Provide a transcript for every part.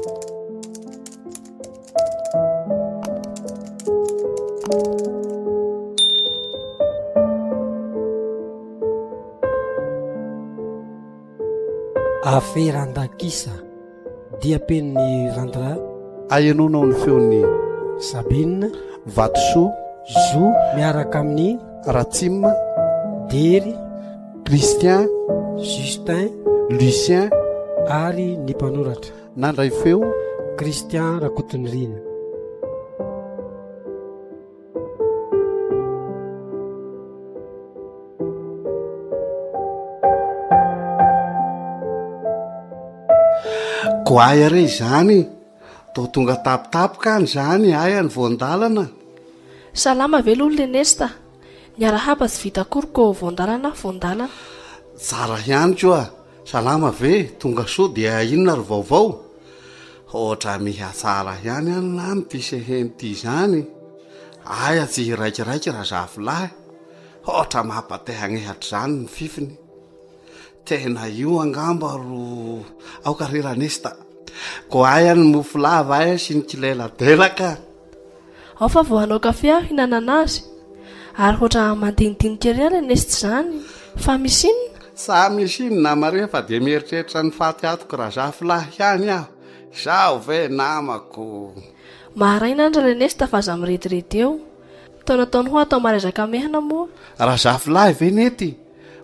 Aferan-dakisa dia penin'i Randra. Ahenoanao ny feon'i Sabine, Vatosoa, Zo miaraka amin'i Ratsim, Dery, Christian, Justin, Lucien ary ny mpanoratra. Nandray feo Christian Rakotonirina. Goaia re izany, toa tonga tapitapoka any izany, aia ny voan-dalana? Salama ve aloha ry Lenesta? Ny arahaba tsy vita akory ko voan-dalana voan-dalana. Tsara ihany koa, salama ve, tonga soa dia inona ry vaovao? Ohatra mihatsara ihany any lany ty seheno ty izany, aia tsy hiraikiraiky razafilahy, ohatra mampate hagnehatra izany ny fifiny. Tena io angamba ro aoka re Ranesta. Ko aia ny mofo lava aia sy ny kileladelaka. Ao fa vao hanao kafe aho hinanana azy. Ary hoatra mandinidinika ery aho Ranesta izany. Fa misy inona? Sa misy inona mare fa dia mieritreritra ny faty atoko Razafilahy ihany aho. Izaho ve namako. Maraina any Ranesta fa aza mirediredy eo. Taona taona ho atao marezaka mehana moa. Razafilahy ve nety?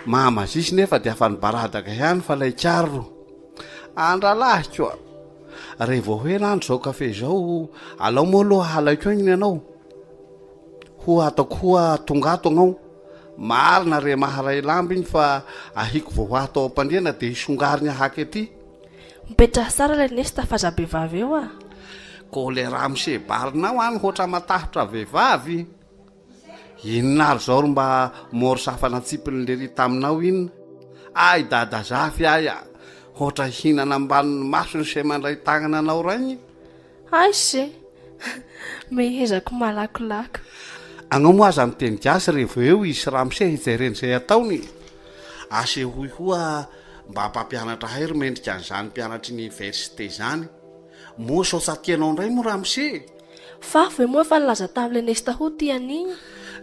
Mahamazisy nefa dia afa nibaradaka ihany fa lay karo. Andralahiko a! Re vao hoe nandro izao kafe izao, alao moa aloha halaiko aigny ny anao. Hoa ataoko hoa tonga ato agnao. Marina re maharay lamba igny fa ahiko vao ho ato am-pandriana dia hisongarigny ahako ety. Mipetraha tsara lay nesta fa za behivavy eo a! Ko le ramose barinao any hoatra matahotra vehivavy. Inona ary zao ry mba morse hafa natsipin'i lery taminao inona? Ay dada zafy ay a! Hoatra hihinana ambanin'ny masony se mandray tagnana anao raigny. Hay se! Mehezako malakolako. Agnao moa aza miteny gasy revo eo izy sy ramose hijereny izay ataony. Asehoy hoa mba mpampianatra ahay ry mendrika an'izany mpianatry ny université izany. Moa sao tsa tianao indray moa ramose e? Fa ve moa efa nilaza tamin'ilay Nesta ho tia an'igny?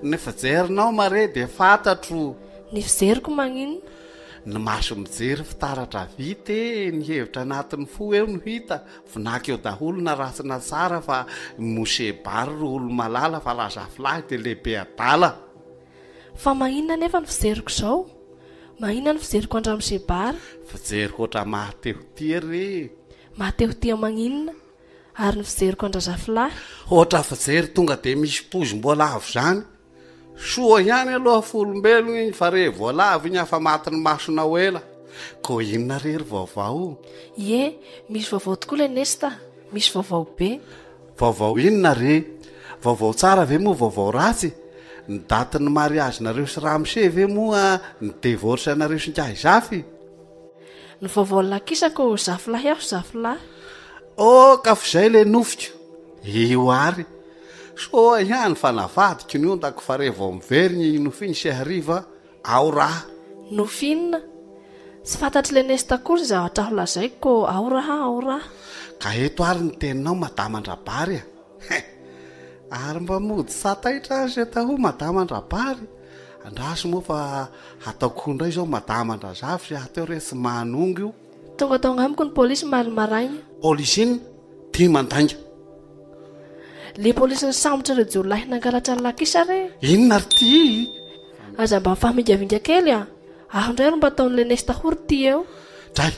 Ny fijerinao mare dia fantatro. Ny fijeriko magnino? Ny maso mijery fitaratra vita e, ny hevitra anatin'ny fo eo no hita, vinaky eo daholo na ratsy na tsara fa i Mose Bary ro olo-malala fa Razafilahy dia lehibe adala. Fa maninona anefa ny fijeriko izao? Maninona ny fijeriko an-dRamose Bary? Fijery hoatra maha te ho tia re. Maha te ho tia maninona? Ary ny fijeriko an-dRazafilahy? Hoatra fijery tonga dia misy pozim-boalavo izany. Soa ihany aloha folombelogno igny fa re voalavo igny afa matin'ny masonao ela. Ko inona re ry vaovao? Ie, misy vaovao tokoa le Nesta, misy vaovao be. Vaovao inona re? Vaovao tsara ve moa vaovao ratsy? Ny datin'ny mariazinareo sy ramose ve moa ny divorce anareo sy ingahy Zafy? Ny vaovao lakisako zafilahy aho zafilahy. Oh ka f'izay le nofiko. Io ary. Soa ihany fa navadiko ny ondako fa re vao miverigny igny nofy igny se hariva ao raha. Nofy inona? Tsy fantatr'i Lenesta akory izay zavatra ho lazaiko ko ao raha ao raha. Ka eto ary ny teninao madama Andrabary a! Hein! Ary mba mody sataitra aza taho madama Andrabary. Andraso moa fa hataoko ho indray izao madama Andrazafy sy ato eo re tsy manongo io. Tonga tao amiko ny polisy omaly maraina. Polisy inona? Ty mandainga. Le polisy nisambotra ireo jiolahy nangalatra ny lakisa re. Inona ry ty? Aza mba mifamingavinga kely a! Aho indray ro mba ataon'i Lenesta ho ry ty eo. Dray!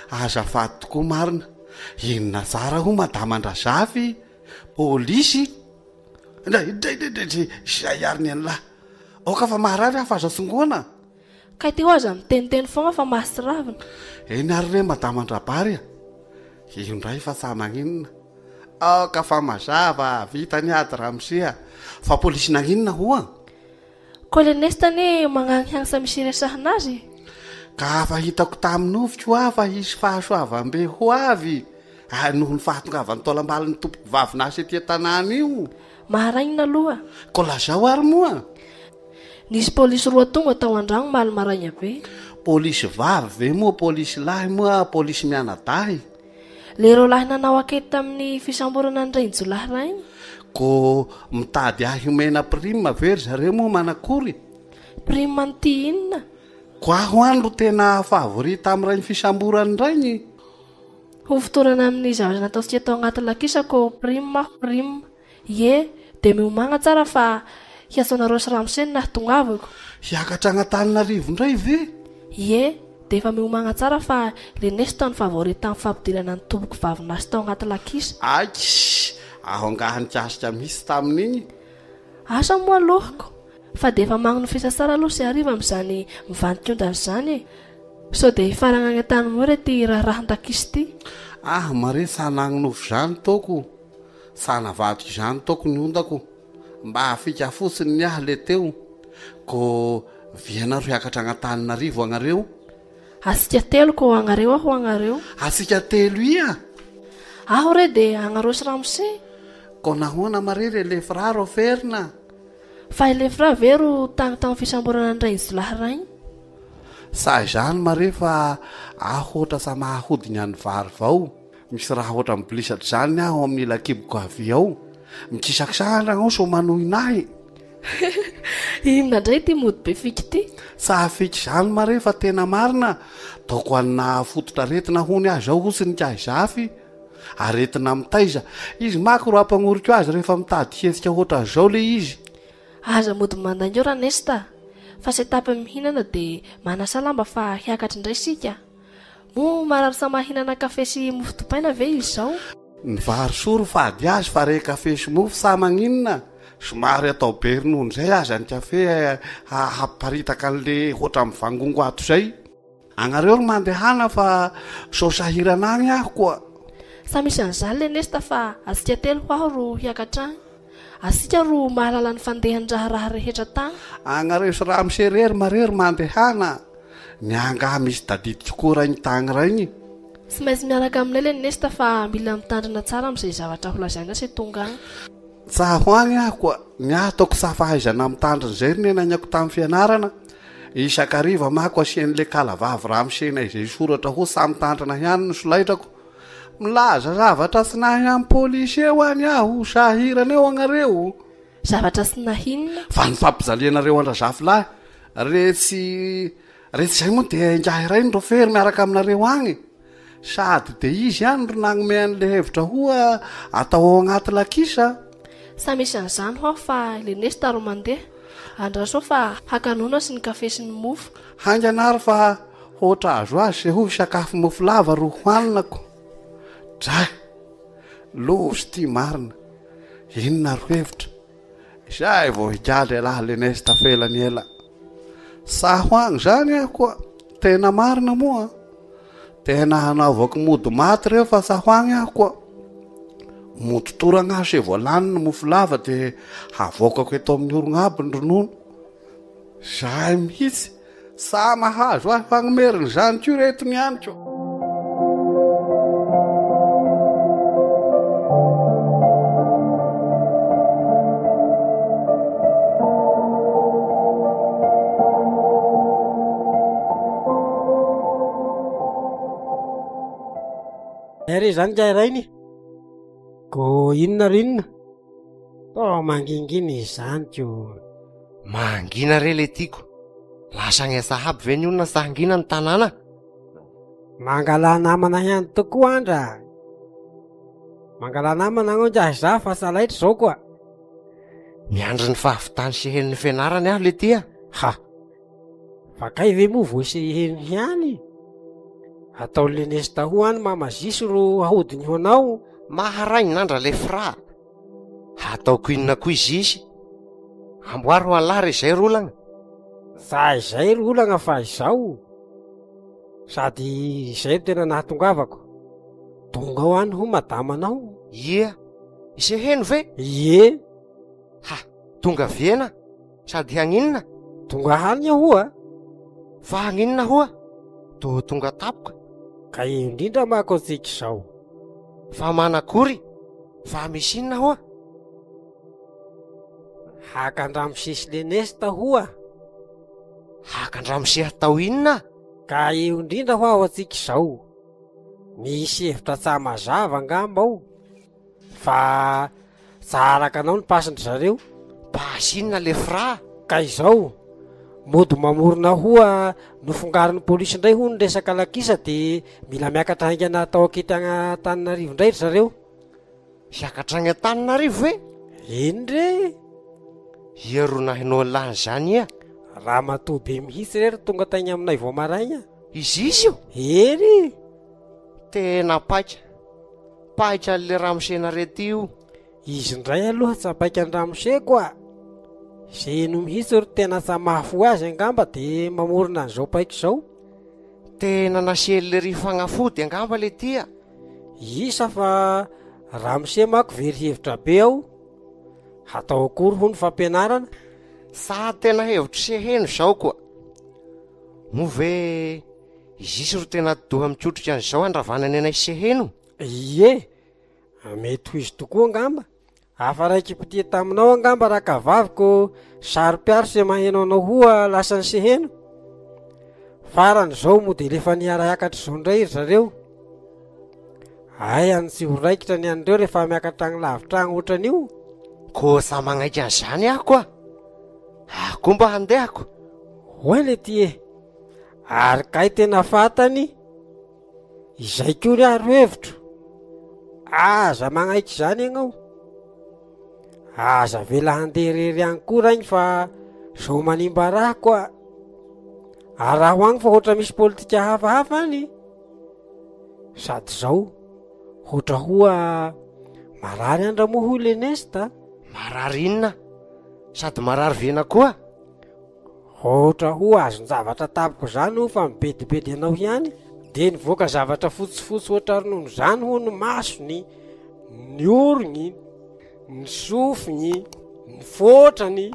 Azafady tokoa marina. Inona tsara ho madama Andrazafy? Polisy? Ndray ndray ndray ndray ndray izay ary ny an'lah. Aoka fa maharary aho fa aza tsongoana. Kay ty hoa aza miteniteny foagna fa mahatsiravina. Eny ary re madama Andrabary a! Io indray fa tsa magninona. Aoka fa mazava, vita ny ady ramose a! Fa polisy nagninona hoa? Koa le Nesta anie magnagny sa misy iresahana azy e! Ka afa hitako tamin'ny nofiko hoa fa hisy fahasoavam-be ho avy Ary noho ny fahatongavan'ny taolam-balin'ny tompoko vavin'asa ety an-tanàna io. Maraina aloha. Koa lazao ary moa. Nisy polisy roa tonga tao an-drano omaly maraina be. Polisy vavy ve moa polisy lahy moa polisy mianadahy? Le roalahy nanao ankety tamin'ny fisamborana an'ireny jiolahy rainy. Ko mitady ahy homena prime ve ry zareo moa manakory? Prime an'ity inona? Ko aho any ro tena favori tamin'irainy fisamborana irainy. Ho fotorana amin'ny zavatra nataontsika tao anaty lakisa ko prime aho prime. Ie, dia miomàgna tsara fa hiantso anareo sy ramose ny nahatongavako. Hiakatra agn'Antananarivo indray ve? Ie, dia efa miomàgna tsara fa le Nesta no favori tamin'ny fampidirana ny tompoko vavinasy tao agnaty lakisa. Aiky! Aho angaha nikasika mihitsy tamin'igny? Asa moa lohako, fa dia efa magnonofisa tsara aloha sy hariva amin'izany mivantiondana izany e! Sao dia hifaragna agny Antanimora ity raharahan-dakisa ity? Ah, mare sa nagnonofy izany toko. Sa navadiko izany taoko ny ondako mba hafika fotsiny ny ahy le teo ko vianaro hiakatra agn'Antananarivo agnareo. Asika telo ko agnareo aho agnareo. Asika telo ia? Aho re de agnareo sy ramose. Ko nahoana mare re lefra ro ferina? Fa i lefra ve ro tagny tamin'ny fisamborana an'i Rainjiolahy raigny? Sa izany mare fa aho otra sa mahahodiny any vary vao. Misy raha ohatra mibilisatra izany aho ao amin'ny ila-kiboko havia ao. Mikisakisahana aho sao manohina ahy. Inona indray ity mody be fika ity? Tsy hahafika izany mare fa tena marina. Ataoko hanina fototr'aretina hono aho izao hotsy ny k'ahy Zafy. Aretina mitaiza. Izy mako ro hampagnoriko azy rehefa mitady hihetsika ohatran'izao le izy. Aza mody mandainga eo Ranesta a! Fa se tapiny mihinana dia manasa lamba fa hiakatra indray isika. Moa marary sa mahinana kafe sy mofo dipaina ve izy izao? Ny vary soa ro fady azy fa re kafe sy mofo sa magninona? Somary atao be ronono zay aza ny kafe hamparitaka anle hoatra mivangongo ato zay. Agnareo ry mandehana fa sao sahirana agny aho koa. Sa misy an'izany le nesta fa asika telo ho aho ro hiakatra agny. Asika ro mahalala ny fandehan'ny raharaha rehetra tagny. Agnareo sy ramose rery mare ry mandehana. Ny ahy angaha misy tadidiko koa raigny tagny raigny. Tsy maintsy miaraka aminay le Nesta fa mila mitandrina tsara amin'izay zavatra ho lazaina se tonga agny. Tsa ho agny aho koa, ny ahy ataoko tsa fahaizana mitandrina izay ry nenaignako tamin'ny fianarana. Isan-kariva mako asian'le kala vavy ramose-nay izay soratra ho tsa mitandrina ihany ny solaitrako. Milaza zavatra tsy nahy amin'ny polisy eo agny aho, sahirana eo agnareo. Zavatra tsy nahinona. Fa ny fampijalianareo an-dRazafilahy retsy retsy izay moa dia ingahy iray no fery miaraka aminareo agny. Sady dia izy ihany ro nagnome an'le hevitra hoa atao ao agnaty lakisa. Sa misy an'izany hoa fa le Nesta ro mandeha. Andraso ao fa haka nono sy ny kafe sy ny mofo. Haingana ary fa hoatra azo azy se hoy sakafo mofo lava ro hohanina ko. Dray! Loza ity marina. Inona ro hevitra? Izay vao higadra ialahy Lenesta felany ela. Saho agny zany aho koa. Tena marina moa. Tena hanaovako mody maty reo fa saho agny aho koa. Mody toragna aho se vao lany ny mofo lava de havoakako eto amin'ny orogna aby ny ronono. Zay mihitsy. Sa mahazo ahy fagnomerina izany koa reto ny amiko. Zay re zany kay rainy. Ko inona ry inona? Toa mangingina izany ko. Mangina re le tiako. Lasa agny Sahabo ve ny olona sa hangina ny tanàna? Mangalà namana ihany tokoa andra. Mangalà namana anao ngiahy za fa sa laitra zao koa. Miandry ny fahavitany sy henon'ny fianarany aho le ty a. Ha! Fa kay ve moa vao sy heno ihany? Ataon'i Lenesta ho any mama Zisy ro ahodiny ho anao. Maharainina andra le fra. Hataoko inona koa izy izy? Amboary ho an'lah re izay ry olagna. Za izay ry olagna fa izao. Sady izay no tena nahatongavako. Tonga ao any ho madamanao. Ia, izay heno ve? Ie. Ha, tonga vena? Sady hagninona? Tonga hany aho a. Fa hagninona hoa? Toa tonga tapoka. Ka eo indrindra mako antsika izao. Fa manakory? Fa misy inona hoa? Haka an-dramose sy Lenesta hoa. Haka an-dramose hatao inona? Ka eo indrindra hoa ao antsika izao. Misy hevitra tsa mazava angamba ao fa tsa araka anao ny pasin-dry zareo. Pasy inona le fra? Ka izao, mody mamorona hoa nofongarin'ny polisy indray hono ny resaka lakisa de mila miakatra haingana atao ankety agny Antananarivo indray ry zareo. Hiakatra agny Antananarivo ve? Eny re! Ia ro nahenoa lany zany ia? Ramatoa be mihitsy re ro tonga tagny aminay vao maraigna. Izy izy io? Eny! Tena paika. Paika an'le ramose nareo ty io. Izy indray aloha tsa paika an-dramose koa. Zeno mihitsy ro tena tsa mahafoy azy angamba de mamorona an'izao paika izao. Tena nasian'lery fagnafody angamba le ty a. Isa fa ramose manko very hevitra be ao. Hatao akory hono fampianarana? Sa tena hevitry se heno izao koa. Moa ve izisy ro tena atidoha mikotrika an'izao handravana ny anay seheno? Ie, mety ho izy tokoa angamba. Hafa raiki-pitia taminao angamba rakavaviko saro-piaro se maheno anao hoa lasan'ny seheno. Farany izao mody alefa niara-hiakatra izao indray ry zareo. Hay any tsy ho raikitra ny an'ireo rehefa miakatra agny lavitra agny ohatran'io. Koa sa magnaiky an'izany aho koa. Aho koa mba handehako. Oay le ty e! Ary kay tena fatany, izay koa ry aro hevitro. Aza magnaiky izany ianao. Aza avela handeha irery any koa raigny fa zao manimba raha koa. Araho agny fa ohatra misy politika hafahafa any. Sady zao, ohatra hoa marary andra moa hoy le Nesta. Marary inona? Sady marary vena koa? Ohatra ho azon-javatra tampoka izany hono fa mibedibedy anao ihany, dia nivoaka zavatra fotsifotsy ohatra ronono izany hono ny masony, ny orony, ny sofiny, ny fotrany.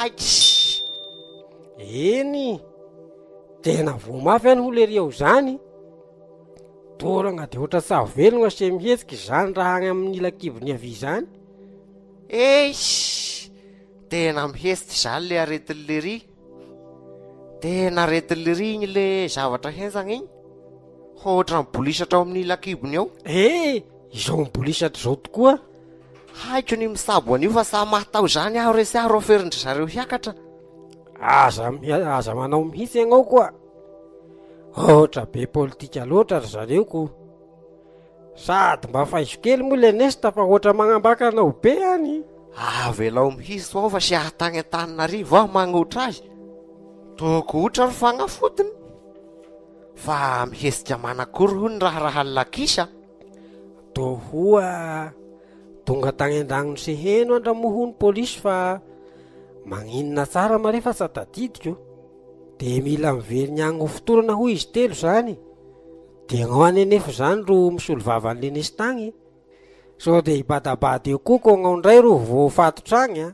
Aitsy! Eny, tena voa mafy any hono lery ao izany. Torana dia ohatra tsaho velona sy mihetsika izany raha any amin'ny ila-kibony havia izany. Eish! Tena mihetsika izany le aretin'i lery. Tena aretin'i lery iny le zavatra henjana iny. Hoatra mibolisatra ao amin'ny ila-kibony ao. Eh! Izao mibolisatra izao tokoa. Haiko ny mitsabo an'io fa sa mahatao izany aho re sy aho ro aferin-dry zareo hiakatra. Aza aza manao mihitsy ianao koa. Hoatra be politika loatra ry zareo ko. Sady mba faizo kely moa le Nesta fa hoatra magnambaka anao be any. Avelao mihitsy ao fa sy ahatagny Antananarivo aho magnotra azy. Toko otra ry fagnafodiny. Fa mihetsika manakory hono ny raharahan'ny lakisa. Toa hoa tonga tagny andragnony seheno andra moa hono polisy fa magninona tsara mare fa tsa tadidiko. De mila miverigny agny ho fotorana hoy izy telo zany. De agnao any anefa zany ro misolo vava an'i Lenesy tagny. Sao de hibadabada eo koa ko agnao ndray ro voafatotra agny a.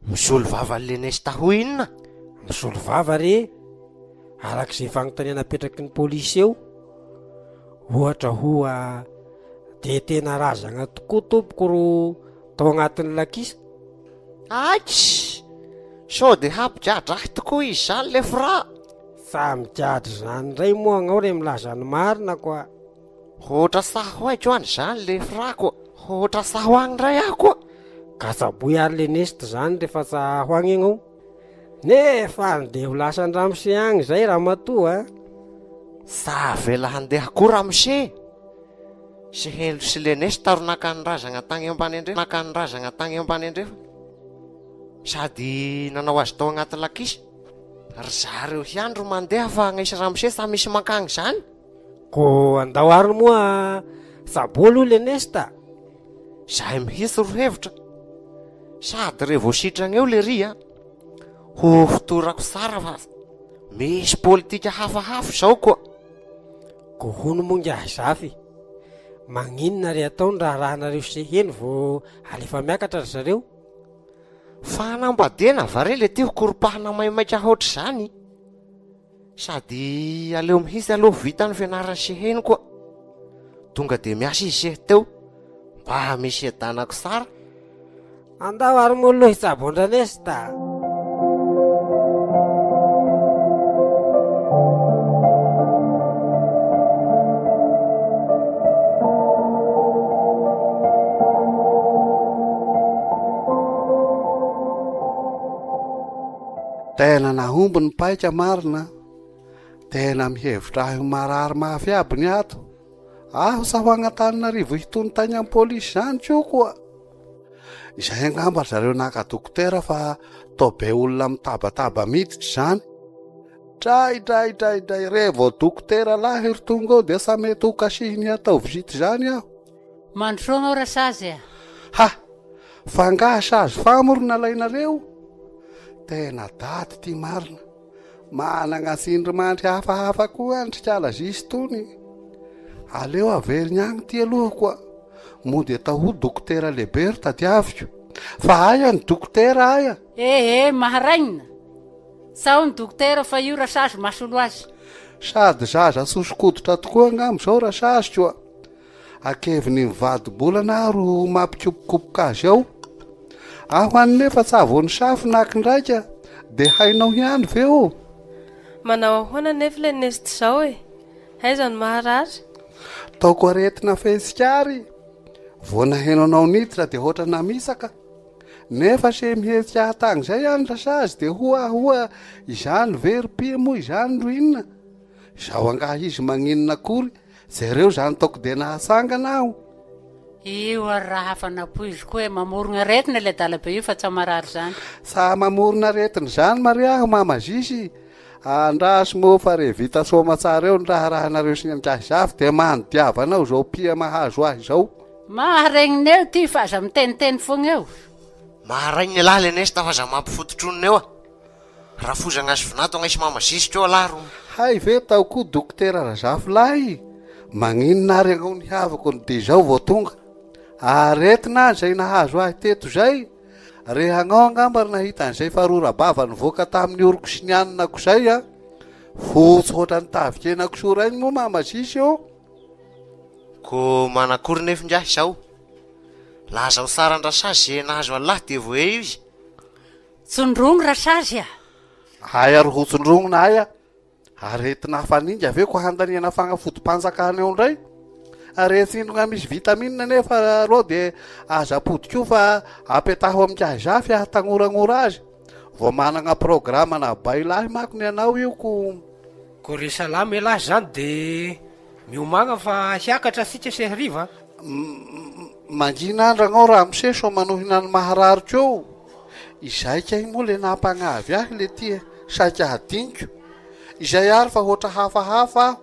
Misolo vava an'i Lenesy ta hoy inona? Misolo vava re, araka izay fagnontaniana apetraky ny polisy eo. Ohatra hoa, de tena razagna tokoa tompoko ro tao agnatin'ny lakisa? Aitsy! Sao de hampigadra ahy tokoa izy zany le fra? Fa migadra izany indray moa agnao re milaza ny marina koa. Hoatra saho haiko any zany le fra koa. Hoatra saho agny ndray aho koa. Ka tsaboy ary le nest zany refa tsaho agny ianao. Nefa ndeha ho lasan-dramose agny zay ramatoa a. Sa avela handeha koa ramose? Sy helo sy le nest ro naka ny razagna tagny ambany andrefa naka ny razagna tagny ambany andrefa. Sady nanao azy tao agnaty lakisa. Ry zareo ihany ro mandeha fa agnaisy ramose sa misy mankagny zany? Ko andao ary moa tsaboa aloha le nest a. Zahay mihitsy ro hevitra. Sady re vao sitragna eo le ry a. Ho fotorako tsara fa misy politika hafahafa zao koa. Ko hono moa ngiahy Zafy, magninona re atao ny raharahanareo sy heno vao alefa miakatra ry zareo? Fanambadiana va re le ty ho koropahana maimaika hoatr'izany? Sady aleo mihitsy aloha vita ny fianarany sy heno koa. Tonga de miasa izy seho teo. Mba misy hiadanako tsara. Andao ary moa aloha hitsabo an-dRanesta. Tena nahomby ny paika marina. Tena mihevitra ahy ho marary mafy aby ny ato. Aho sa ho agny Antananarivo hitono tagny am polisy zany ko koa. Izay angamba ry zareo naka dokotera fa toa be olona mitabataba miditra izany. Dray dray dray dray re vao dokotera lahy ry tonga ao dia sa mety ho kasihiny hatao visite izany aho. Mandrosoa anao rasazy a! Ha! Fa angaha sazy famo ry nalainareo? Tena daty ty marina. Managna tsindrimandry hafahafa koa any ry kala zisy tony. Aleo averigny agny ty aloha koa. Mody atao ho dokotera lehibe ry tadiaviko. Fa aia ny dokotera aia? Eh eh, maharainina. Sao ny dokotera fa io rasazy mahasolo azy. Sady zaza soso-koditra tokoa angamba izao rasazy koa. Akeviny mivadi-bolana aho ro mampikopokopoka azy ao. Aho any nefa tsa vao nisafo naky ndraika de hainao ihany ve ô? Manao ahoana nefa le nest zao e? Aiza no maharary? Taoko aretina fihetsika ary. Vao naheno anao niditra de hoatra namisaka. Nefa se mihetsika ahatagny zay any rasazy de hoa hoa izany ve ry pia moa izany ro inona? Izao angaha izy magninona akory Jereo izany taoko dia nahatsangana aho. Io ary raha hafa napoiziko hoe mamorogna aretina ilay adala be io fa tsa marary zany. Tsa mamorona aretina izany mare aho mama Zizy. Andraso moa fa re vita soamatsara eo ny raharahanareo sy ny angahy Zafy dia manodiava anao izao pia mahazo ahy izao. Maharegnina eo ty fa aza miteniteny fogna eo. Maharegnina elah le nesta fa aza mampifototr'onona eo a. Rafozagna sy vinantogna isy mama zisika eo alah ro. Hay ve tao koa dokotera Razafilahy? Maninona ary ianao ny havako no dia izao vao tonga? Aretina izay nahazo ahy teto izay? Re agnao angamba ry nahita an'izay farora-bava nivoaka tamin'ny oroko sy ny aninako izay a! Fotsy hoatran'ny tavin-kenakisoa rainy moa mama Zisy ô! Ko manakory nefa ingahy izao? Lazao tsara an-dRasazy ze nahazo an'lah dia voe izy. Tsondrogno rasazy a! Aia ry hotsondrognona aia? Aretina hafaninga ve ko handaniana fagnafodim-panjakana eo indray? Aretin-tsindrona misy vitamine nefa reo de aza apody koa fa apetaho amin'ingahy Zafy ahatagnoragnora azy. Vao managna programme-na bailahy manko ny anao io ko. Ko re salama elah zany de miomagna fa hiakatra sika se hariva a. Mangina andra agnao ramose sao manohina ny maharary ko. Izay kay moa le nampagnavy ahy le ty saika hadiniko. Izay ary fa hoatra hafahafa aho.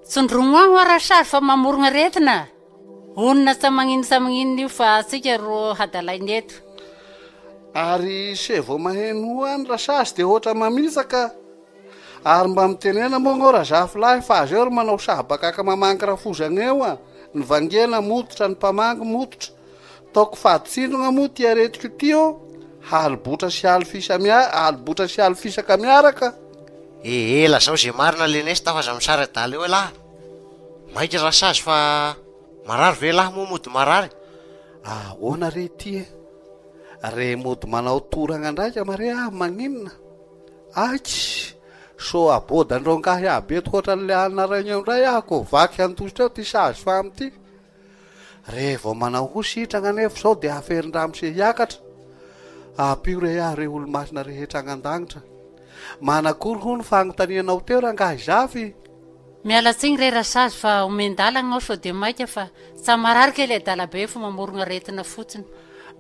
Tsondromo aho hoa Rasary fa mamorogna aretina. Honina tsa magnino tsa magnino io fa atsika ro hadalaina eto. Ary se vao maheno hoa any Rasazy de hoatra mamitsaka. Ary mba mitenena moa ngao Razafilahy fa aza eo ry manao sahabakaka mamangy rafozagna eo a! Ny vangena mototra, ny mpamangy mototra. Taoko fady tsindrona moa ty aretiko ty ô! Halibotra sy halifisa mia- halibotra sy halifisaka miaraka. Ee lazao ze marina lenesta fa aza misary adala eo elah. Maika rasazy fa marary ve elah moa mody marary? Ahoana re ty e? Re mody manao toragna ndraika mare aho magninona? Aky! Sao abodan-drangahy aby eto hoatran'ilay anaraina eo indray aho ko vaky handositra eo ty sage femme ty. Re vao manao ho sitragna anefa izao dia aferin-dramose hiakatra. Ampio re aho re olomasina rehetra agny an-danitra. Manakory hono fagnontanianao teo rangahy Zafy? Miala tsiny re Rasazy fa omen-dalagna aho sao dia maika fa tsa marary kay ilay adala be fa mamorogna aretina fotsiny.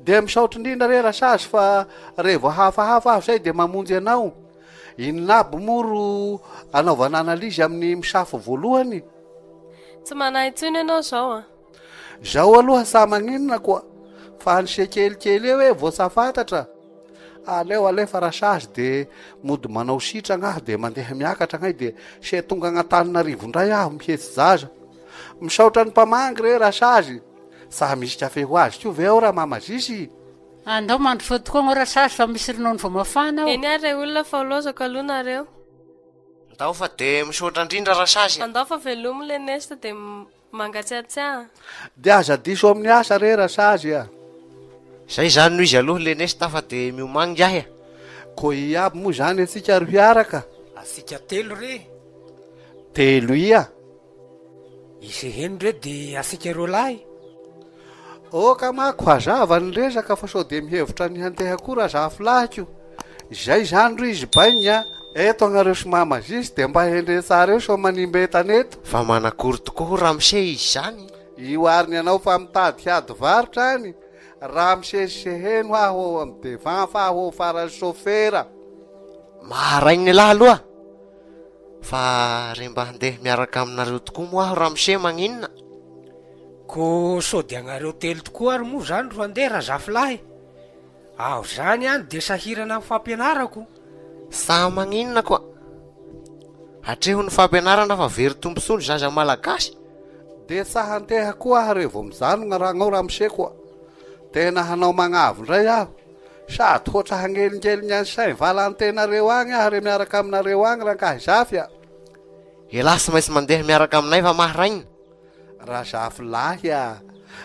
Dia misaotra indrindra re Rasazy fa re vao hafahafa aho izay dia mamonjy anao. Inona aby moa ro anaovana analyse amin'ny misafo voalohany? Tsy manahy intsony ianao izao an! Izao aloha sa maninona koa fa any se kelikely eo e vao tsa fantatra. Aleo alefa rasazy de mody manao sitragna aho de mandeha miakatra agnay de se tonga agn'Antananarivo indray aho mihetsi-jaza. Misaotra ny mpamangy re rasazy. Sa misy kafe ho azy koa ve ao ramama Zisy? Andao mandrosoa tokoa anao rasazy fa misy ronono vao mafana ao. Eny ary re olona fa ho lozako aloha nareo. Ndao fa de misaotra indrindra rasazy a. Andao fa velomy le nest de mangatsiatsiaha. De aza diso amin'ny asa re rasazy a. Zay zany no izy aloha le nest fa de miomagna ingahy a. Ko i aby moa zany antsika ro hiaraka? Asika telo re. Telo ia? Izy heno re de asika roa lahy. Oka manko hazava ny resaka fa sao dia mihevitra ny handeha koa Razafilahiko. Izay izany ry izy baigny a! Eto agnareo sy mama Zizy dia mba hendre tsara eo sao manimba entana eto. Fa manakory tokoa ho ramose izy izany? Io ary ny anao fa mitady hiady varotra any, ramose sy heno aho ao amin'ny devant fa aho ao faran'ny sofera. Maharaigny lahy aloha fa re mba handeha miaraka aminareo tokoa moa aho ramose magninona? Ko sao dia agnareo telo tokoa ary moa zany ro handeha razafilahy? Aho zany any dia sahirana amin'ny fampianarako. Sa magninona koa? Atreho ny fampianarana fa very tombontsoa ny zaza malagasy. Dia tsa handeha koa aho revo mijanogna ragnao ramose koa. Tena hanao magnavo ndray aho. Sady hoatra hagnelongelogna any Saint Valentin nareo agny aho re miaraka aminareo agny rangahy Zafy a. Elah tsy maintsy mandeha miaraka aminay fa maharaigna. Razafilahy a!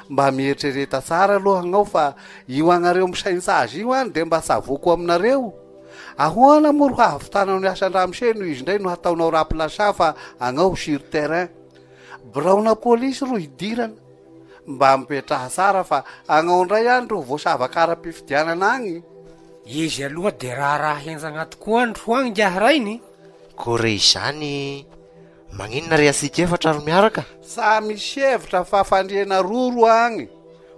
Mba mieritrereta tsara aloha agnao fa io agnareo misaintsazy io any dia mba tsavoako aminareo. Ahoana moa ro hahavitanao ny asan-dramose no izy indray no hataonao raplasa fa agnao sur terrain. Biraona polisy ro hidirana. Mba mipetraha tsara fa agnao indray any ro voasavaka ara-pifidianana agny. Izy aloha dia raharaha henjagna tokoa any ro agny ingahy rainy. Ko re izany Maninona re asika efatra ro miaraka? Sa misy hevitra fa fandriana roro agny?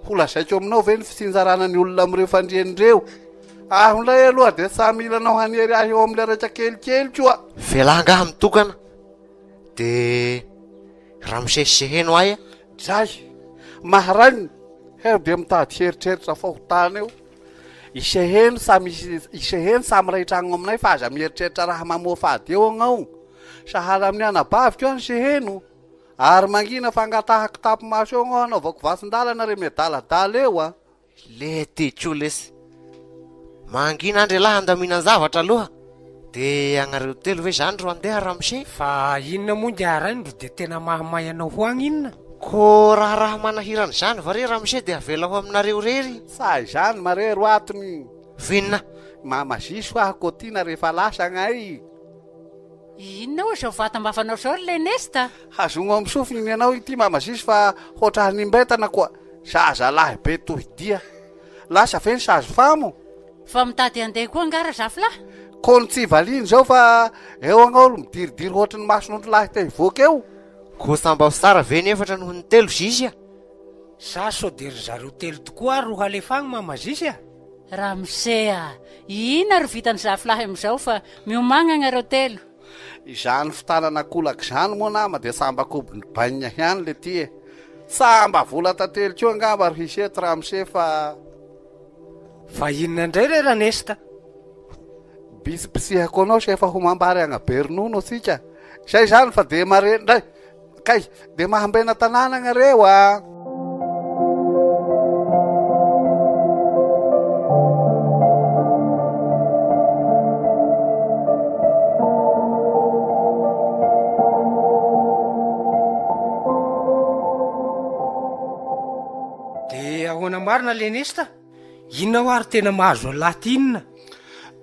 Ho lazaiko aminao ve ny fitsinjarana ny olona amin'ireo fandriana ireo? Aho indray aloha dia tsa mila anao hanery ahy eo amin'ilay raika kelikely koa. Vela angaha mitokana de ramose sy heno ahy a. Dray! Maharainy! Heo dia mitady hieritreritra fahotana eo. Iseheno samy iseheno samy iray tragno aminay fa aza mieritreritra raha mamoafady eo agnao. Sahala amin'ny anabaviko any Seheno, ary mangina fa angatahako tapi-maso eo agnao hanaovako vatsin-dalana re miadaladala eo a! Lety ko lesy. Mangina andry lahy handaminan-javatra aloha de agnareo telo ve zany ro andeha ramose? Fa inona moa ingahy rainy ro de tena mahamay anao ho agny inona? Ko raharaha manahirana izany va re ramose de avela ho aminareo irery? Sa izany mare ro atony? F'inona? Mama ziso aho ko tiana rehefa lasa agnay. Inona oa izao vatam-bavanao izao ry Lenesta? Hazogno amin'ny sofiny ny anao ity mama ziso fa hoatran'ny nimbentana koa. Zazalahy be tohy dia. Lasa ve ny sazy famo? Vao mitady handeha koa angaha Razafilahy? Ko ny tsy valiany izao fa eo agnao ro midiridiry hoatry ny mason'ondrilahy te hivoaka eo. Ko sambao tsara ve ny efatra noho ny telo Zizy a? Sa sao dia ry zareo telo tokoa ary ro halefa agny mama Zizy a? Ramose a! Inona ro vitan'i Zafilahy amin'izao fa miomagna ianareo telo. Izany fitanana kolaka izany moa nama dia samba kobon'ny bainina ihany le ty e! Samba vola tantely koa angamba ry hisy eto ramose fa. Fa inona indray re Ranesta? Bitsibitsihako anao sy efa homam-bary agnabe ronono atsika. Izay izany fa dia mare ndray. Kay, dia mahambena tanàna agnareo a! Dia ahoana marina Lenesta? Inona hoa ary tena mahazo an'lahy ty inona?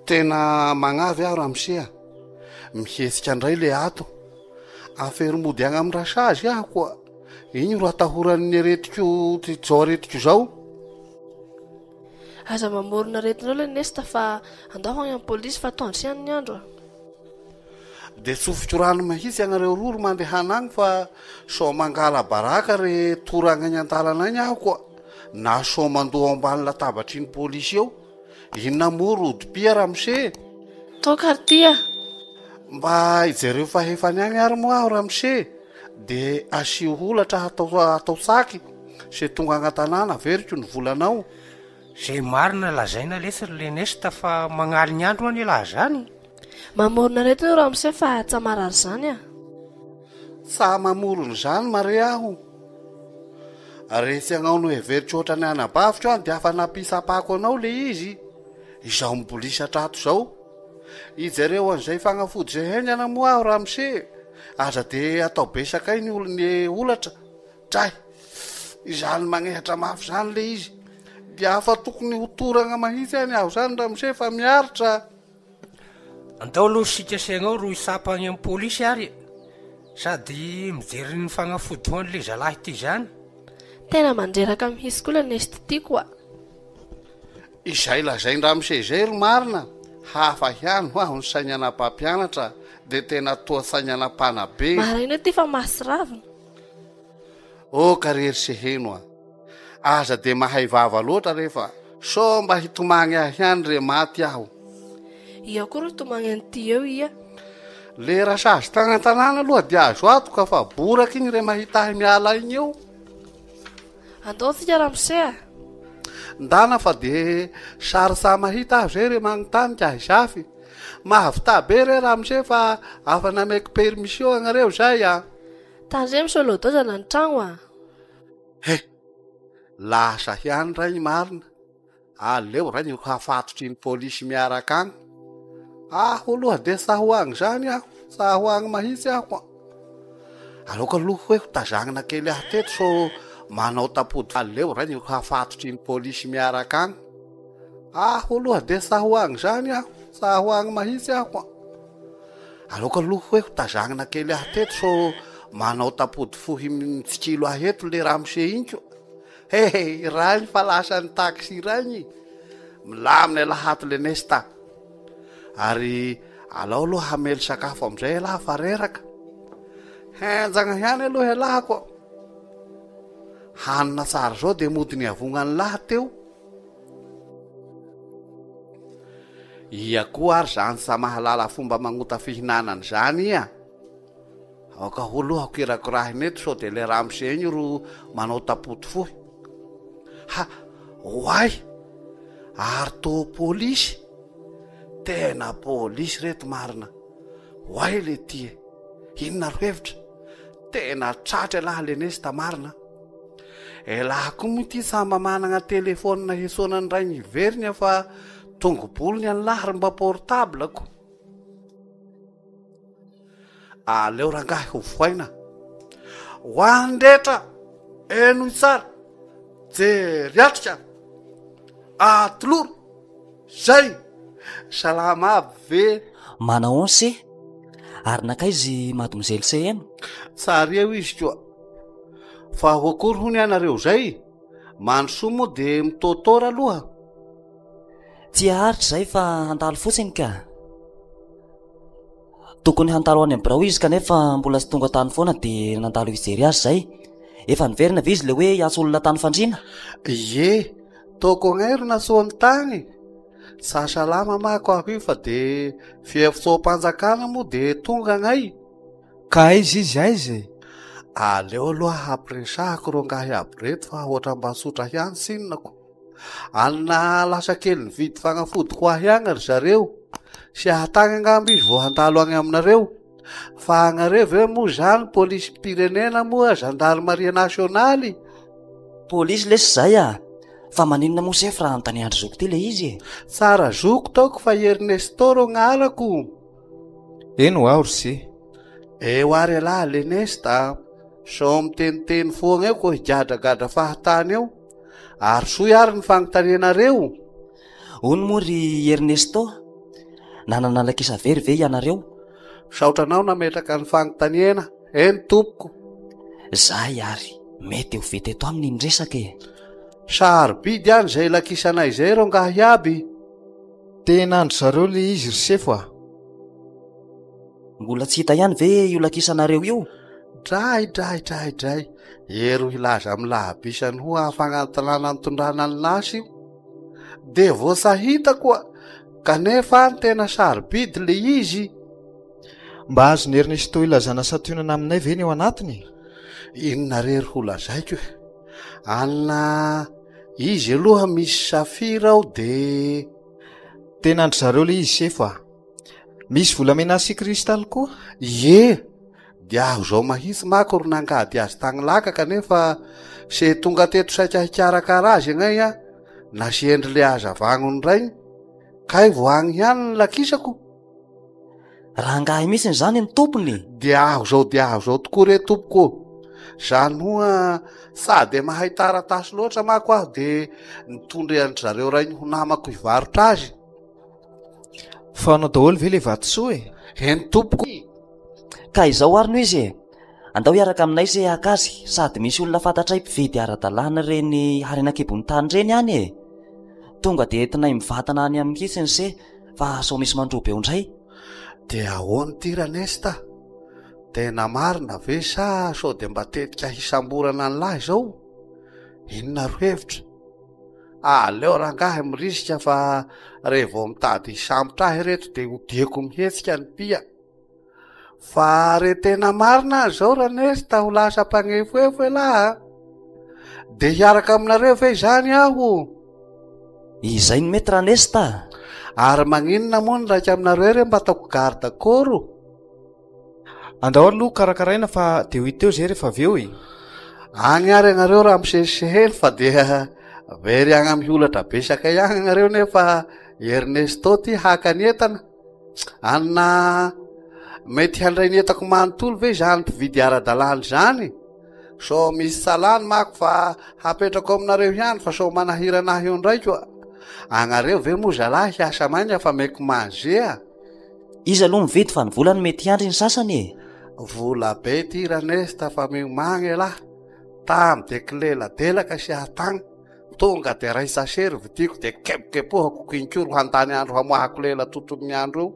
Tena magnavy aho ramose a! Mihetsika indray le ato. Afero mody agny amin'ny rasazy aho koa. Igny ro atahoran'ny aretiko zao aretiko zao. Aza mamorona aretina eo Lenesta fa andao agny amin'ny polisy fa atoandro sy any ny andro a. De tsofiko rano mihitsy ianareo roa ry mandehana agny fa sao mangala baraka re toragna agny an-dalana agny aho koa. Na sao mandoa ao ambany latabatr'iny polisy eo. Inona moa rodipia ramose? Toaka ary ty a! Mba ijereo fahefany agny ary moa aho ramose de asio holatra hatao atao saky se tonga agny an-tanàna averiko ny volanao. Zay marina lazaina lesy ry Lenesta fa magnaligny andro anie laha zany. Mamorona aretina io ramose fa tsa marary zany a! Tsa mamorona izany mare aho. Resy agnao noheveriko ohatran'ny anabaviko aho dia afa nampisapako anao le izy. Izao mibolisatra ato izao. Ijereo an'izay fagnafody izay haingana moa aho ramose. Aza dia atao be sakay ny olon'ny holatra. Dray! Izany magnehatra mafy izany le izy. Dia afa tokony ho toragna mahitsy any aho izany ramose fa miaritra. Andao aloha isika sy ianao ro hisapa any amin'ny polisy ary e! Sady mijery ny fagnafody ho an'le zalahy ty zany. Tena mandreraka mihitsy koa le nest ty koa. Izay lazain-dramose izay ry marina. Hafa ihany ho'aho ny saignana mpampianatra de tena toa saignana mpanabe. Maraina ity fa mahatsiravina. Oh ka re ry Seheno a! Aza de mahay vava loatra re fa sao mba hitomagny ahy ihany re maty aho. Ia koa ro hitomagny an'ity eo ia? Le rasazy tagny an-tanàna aloha dia azo antoka fa boraka igny re mahita ahy miala igny eo. Andao tsika ramose a! Ndana fa de sarotsa mahita aho zay re magnontany ka Zafy. Mahavità be re ramose fa afa nameko permission agnareo zay a! Tandremo sao lodozana ny tragno a! He! Lasa ihany ray ny marina. Aleo ray ny hafatotry ny polisy miaraka agny. Aho aloha dia tsa ho agny zany aho, tsa ho agny mahitsy aho a. Aleoko aloha hoe ho tazagnina kely aho teto sao manao tapody. Aleo ray ny hafatotry ny polisy miaraka agny. Aho aloha dia tsa ho agny zany aho, tsa ho agny mahitsy aho a. Aleoko aloha hoe ho tazagnina kely aho teto sao manao tapody fohy mitsikilo ahy eto le ramose iny ko. Hehe, rainy fa lasan'ny taxi rainy. Milamina elah ato le Nesta. Ary alao aloha hamely sakafo amizay elah fa reraka. Henjagna ihany aloha elah ko. Hanina tsara zao de mody niavognan'lah teo. Ia koa ary zany tsa mahalala fomba magnota fihinanana zany ia? Aoka ho aloha kirakorahina eto sao dia ilay ramose iny ro manao tapoty fohy. Ha! Oay! Ary toa polisy? Tena polisy reto marina. Oay le ty e! Inona ro hevitra? Tena tratra ialahy le nesta marina. Elah koa moa ity sa mba managna telephone hisoana ny rainy hiverina fa tongobolony an'lah ry mba portable ko. Aleo rangahy ho voaina. Ho an'ny rehetra, henoy tsara, jery atrika, atolory, zay! Salama aby ve? Manahoana se? Ary nankaiza i Mademoiselle Seheno? Tsara eo izy koa. Fa ho akory hono ianareo izay? Mandrosoa moa dia mitôtôra aloha. Tsy haharitra izay fa handalo fotsiny ka. Tokony handalo any amin'ny birao izy kanefa mbola tsy tonga tany foana dia nandalo hijery azy izay. Efa niverina ve izy ilay hoe hiantso olona tany Fandriana? Ie, toko agnay ro natsoany tagny. Tsa salama mako aho io fa de fiefotsoam-panjakana moa de tonga agnay. Ka aiza izy aiza e? Aleo aloha hampiresahako reo ngahy aby reto fa ohatra mba tsotra ihany tsinona ko. Any lasa kely nividy fagnafody ho ahy agny ry zareo. Sy ahatagny angamba izy vao handalo agny aminareo. Fa agnareo ve moa zany polisim-pirenena moa zandarimaria nasionaly? Polisy lesy zay a! Fa maninona moa sefo raha anontanian-dry zoko ty le izy e? Tsara zoko taoko fa i Ernesto ro agnarako. Eny ho aho ry se. Eo ary ialahy Lenesta a! Sao miteniteny foagna eo ko higadragadra fahatany eo. Ary soy ary ny fanontanianareo. Hono moa ry Ernesto, nanana lakisa very ve ianareo? Misaotra anao nametraka ny fanontaniana. Eny tompoko. Zay ary, mety ho vita eto aminy ny resaka e. Sarobidy any izay lakisanay izay rangahy aby. Tena an-dry zareo le izy ry sefo a! Mbola tsy hita ihany ve io lakisanareo io? Dray dray dray dray, ero hilaza amin'ny lahabisany hoa fagnantonana nitondrana ny lasy io. De vao sa hita koa, kanefa any tena sarobidy le izy. Mba azon'i Ernesto ilazana santionana aminay ve ny ao anatiny e? Inona re ry ho lazaiko e? Anna, izy aloha misy safira ao de... Tena an-dry zareo le izy sefo a! Misy volamena sy cristal koa? Ie, dia aho izao mahitsy mako ro nangady azy tagny laka kanefa se tonga teto saika hikarakara azy agnay a, nasiendry le hazavagnony raigny, kay vao agny ihany ny lakisako. Rangahy mihitsy izany ny tompony e! Dia aho izao dia aho izao tokoa re tompoko ô! Zany hoa sa dia mahay taratasy loatra mako aho de nitondra an-dry zareo rainy ho namako hivarotra azy. Fa anao daholo ve le vatosoa e? Eny tompoko. Ka izao ary no izy e! Andao hiaraka aminay se haka azy, sady misy olona fantatray mpividy ara-dalàna ireny harena an-kibon'ny tany ireny any e! Tonga dia entinay mivantana any amin'ny mihitsy ny se. Fa sao misy mandroba eo indray? Dia ahoana ity Ranesta? Tena marina ve sa sao dia mba tetika hisamborana an'lah izao? Inona ro hevitra? Aleo rangahy mirisika fa re vao mitady hisambotra ahy ireto dia hodiako mihetsika ny pia. Fa re tena marina aza izao Ranesta ho lasa mpanefoefo elah a! Dia hiaraka aminareo ve izany aho? Izay no mety Ranesta a! Ary maninona moa ny raika aminareo re mba ataoko garde corps? Andao aloha karakaraina fa dia ho hita eo izay rehefa avy eo e! Any ary ianareo raha misesisehely fa dia very agny amin'ny holatra be sakay agny ianareo nefa i Ernesto ty haka ny entana. Anna, mety handray ny entako manontolo ve izany mpividy ara-dalàna izany? Sao misy salany mako fa hapetrako aminareo ihany fa sao manahirana ahy eo indray koa. Agnareo ve moa zalahy hiasa maina fa meko manger a? Iza aloha mividy fa ny vola no mety hiandry ny sasany e! Vola be ty Ranesta fa miomagna elah, tamy de kileladelaka sy ahatagny, tonga de ray sachet ry vidiko de kepokepohako kinkoro handany andro hamoahako lela tontolon'ny andro eo.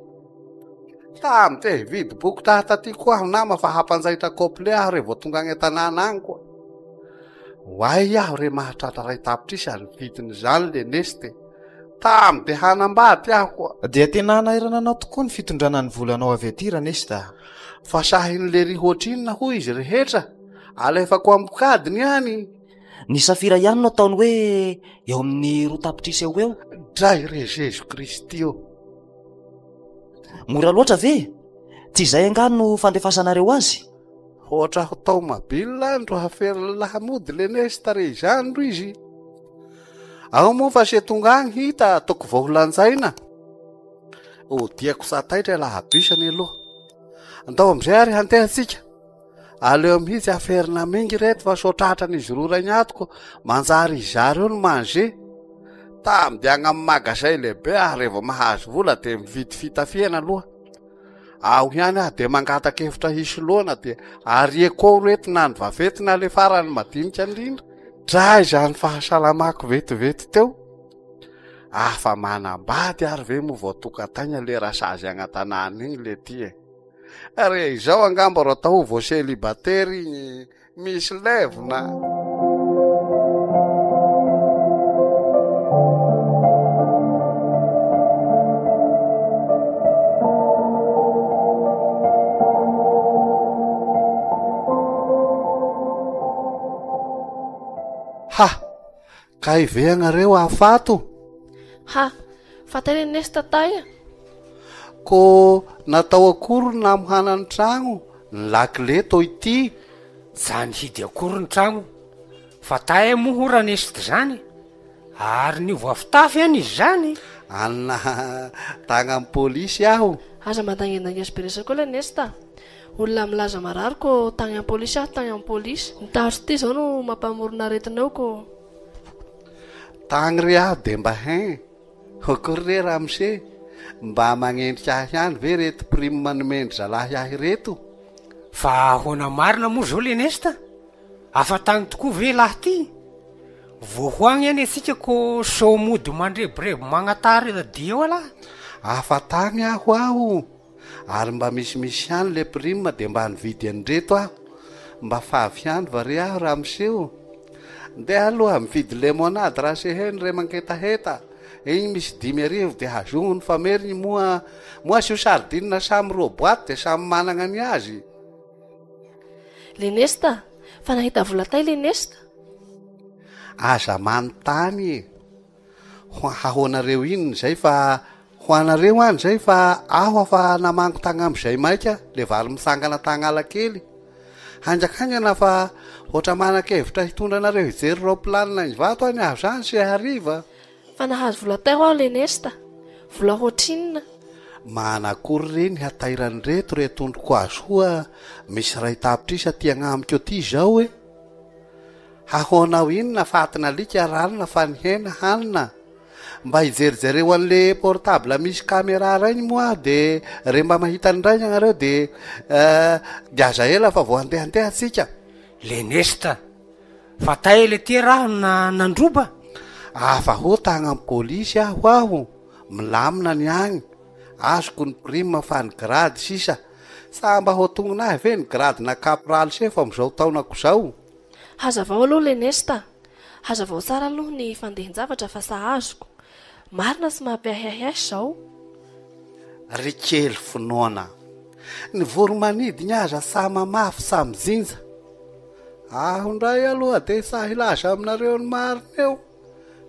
Tamy te hividy boky taha taty koa aho nama fa hampanjaitra cople aho re vao tonga agny an-tanàna agny koa. Oay aho re mahatratra ray tapitrisa ny vidin'izany le neste. Tamy de hanambady aho koa. Dia tena hanairana anao tokoa ny fitondrana ny volanao avy aty Ranesta a. Fa sahin'i Lery hoatrinona hoy izy rehetra, alefako ambokadiny ihany. Ny safira ihany no ataony hoe eo amin'ny 2 tapitrisa eo ho eo. Dray re Jeso Kristy ô! Mora loatra ve? Tsy izay angaha no fandefasanareo azy? Hoatra ho taomabila ndro haferin'ny lahamody le nesta re izany ro izy. Ao moa fa se tonga agny hita ataoko vao ho lanjaina. Odiako sa taitra lahabisany aloha. Andao amizay ary handeha tsika. Aleo mihitsy aferina mingy reto fa sao tratran'izy roa raigny atoko manjary izary eo ny manger. Tamy de agny amin'ny magazay lehibe aho revo mahazo vola de mividy fitafiana aloha. Ao ihany aho dia mangataka hevitra hisoloana dia ariako ao reto na ny vaventy na le farany madinika indrindra. Dray izany fahasalamako vetivety teo. Afa manambady ary ve moa vao tokan-taigna le rasazy agny an-tanàna igny le ty e. Re izao angamba ro atao vao célibataire igny Misy levona. Ha! Kay ve agnareo ahafato? Ha! Fa tena nesta tay a! Ko natao akory ny namohana ny tragno, ny lakile tô ity? Zany hidy akory ny tragno fa tay moa ho ranest zany ary niova fitafy any izy zany. Anna tagnan'ny polisy aho. Aza mandangendange sy be resaka eo Lenest a! Olona milaza marary ko tagny am polisy aho tagny am polisy. Ny tahotra ity zao no mampamorona aretina eo ko. Tagny re aho de mba hein! Akory re ramose, mba magnendrika ahy ihany ve reto prime nomen-dry zalahy ahy reto? Fa ahoana marina moa zao Lenesta? Afa-tany tokoa ve lahy ty? Vao ho agny anie tsika ko sao mody mandrebireby magnatara dia eo alah. Afa-tany aho aho, ary mba misimisy ihany le prime dia mba nividy an'ireto aho. Mba favy ihany va re aho ramose o? Ndeha aloha mividy lemonade raha seheno re mangetaheta. Igny misy 5000 dia hazogno ny fameriny moa moa asio sardine samy roa boite dia samy managna ny azy. Lenesta, fa nahita vola tay Lenesta? Aza manontany e! Ho ahoanareo inona izay fa ho anareo any izay fa aho afa namango tagnambo izay maika le vary mitsangana tagnala kely. Haingankaingana fa hoatra manan-kevitra hitondra anareo hijery raoplanina any Ivato any aho zany se hariva. Fa nahazo vola tay ho'aho Lenesta. Vola hoatrinona? Manakory re ny hatairan'ireto re tondroko azy hoa misy 1 tapitrisa aty agnamiko aty izao e! Hahoanao inona fatin'alika ranona fa ny hena hanina? Mba hijerijereo an'le portable misy camera regny moa aho de re mba mahita an'ireny ianareo de de aza ela fa vao handehandeha tsika. Lenesta, fa tay le ty raha na nandroba? Afa ho tagnam polisy aho aho, milamina ny agny. Azoko ny prime fa ny grady sisa. Sa mba ho tonona ahy ve ny grade-na caporal sefo amin'izao taonako izao? Hazavao aloha le Nesta. Hazavao tsara aloha ny fandehan-javatra fa sa azoko. Marina sy mampiahiahy ahy izao. Ry kely finoana. Ny voro-manidiny aza sa mamafy sa mijinja. Aho indray aloha dia sahy hilaza aminareo ny marina eo.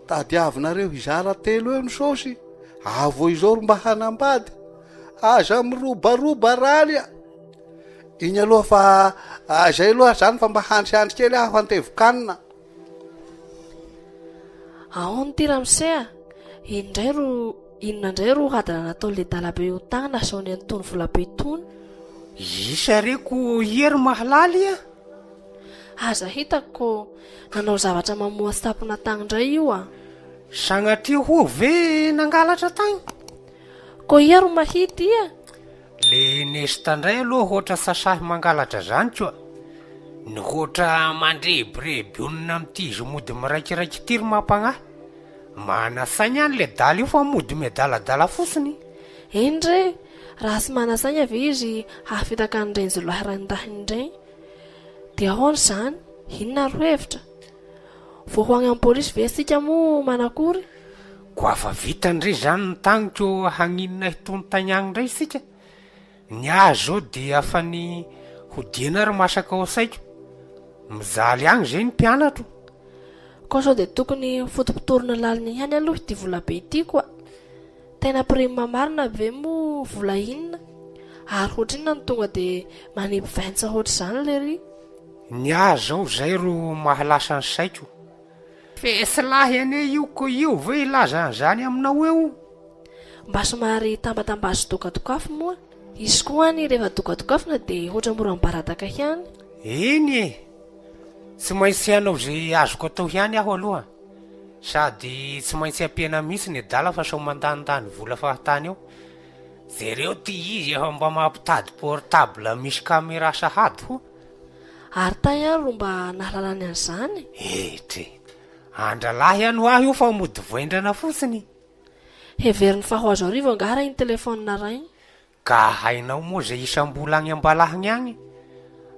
Tadiavinareo hizara telo eo ny saosy, aho vao izao ro mba hanambady. Aza mirobaroba raly a! Iny aloha fa izay aloha zany fa mba handrihandry kely aho hantevokanina. Ahoana ity ramose a? Ino indray ro inona indray ro hadalana ataon'le dalabe io tagna azahoany an'itony volabe itony? Isa re ko ia ry mahalala ia? Aza hitako ko nanao zavatra mamoha sampona tagny indray io a! Sagnatria ho'a ve nangalatra tagny? Ko ia ro mahita ia? Le Nesta ndray aloha hoatra sasahy mangalatra zany koa. Ny hoatra mandrebireby onona amin'ity izy mody miraikiraiky ity ry mampagnahy. Mana-saigna any le dala io fa mody miadaladala fotsiny. Eny re, raha tsy mana-saigna ve izy hahafitaka an'ireny jiolahy raindahiny ireny? Dia ahoana izany? Inona ro hevitra? Vao ho agny amin'ny polisy ve isika moa manakory? Koa fa vitany re zany ny tagny ko hagninona hitontaigny agny ndray isika? Ny ahy zao dia fa ny hodiana ary masaka ao saiko. Mijaly agny zay ny mpianatro. Koa sao dia tokony hofotopotorina lalina ihany aloha ity volabe ity koa. Tena prime marina ve moa vola inona? Ary hoatrinona no tonga dia manipy ventsa hoatr'izany lery? Ny ahy zao zay ro mahalasa ny saiko. Fesy lahy anie io ko io ve hilaza an'izany aminao eo? Mba somary tambatambazo dokadokafo moa. Izy koa any rehefa dokadokafona dia hoatra mora mibaradaka ihany. Eny e! Tsy maintsy hanao izay azoko atao ihany aho aloha. Sady tsy maintsy ampiana mihitsy ny adala fa sao mandanindany vola fahatany eo. Jereo ty izy efa mba mampitady portable misy camera sahady hoa. Ary tay ary ro mba nahalalany an'izany? Etry. Andralahy any ho ahy io fa mody voendrana fotsiny. Heveriny fa ho azo arivo angaha raha iny telephone rainy? Ka hainao moa zay isam-bola agny ambalahagny agny?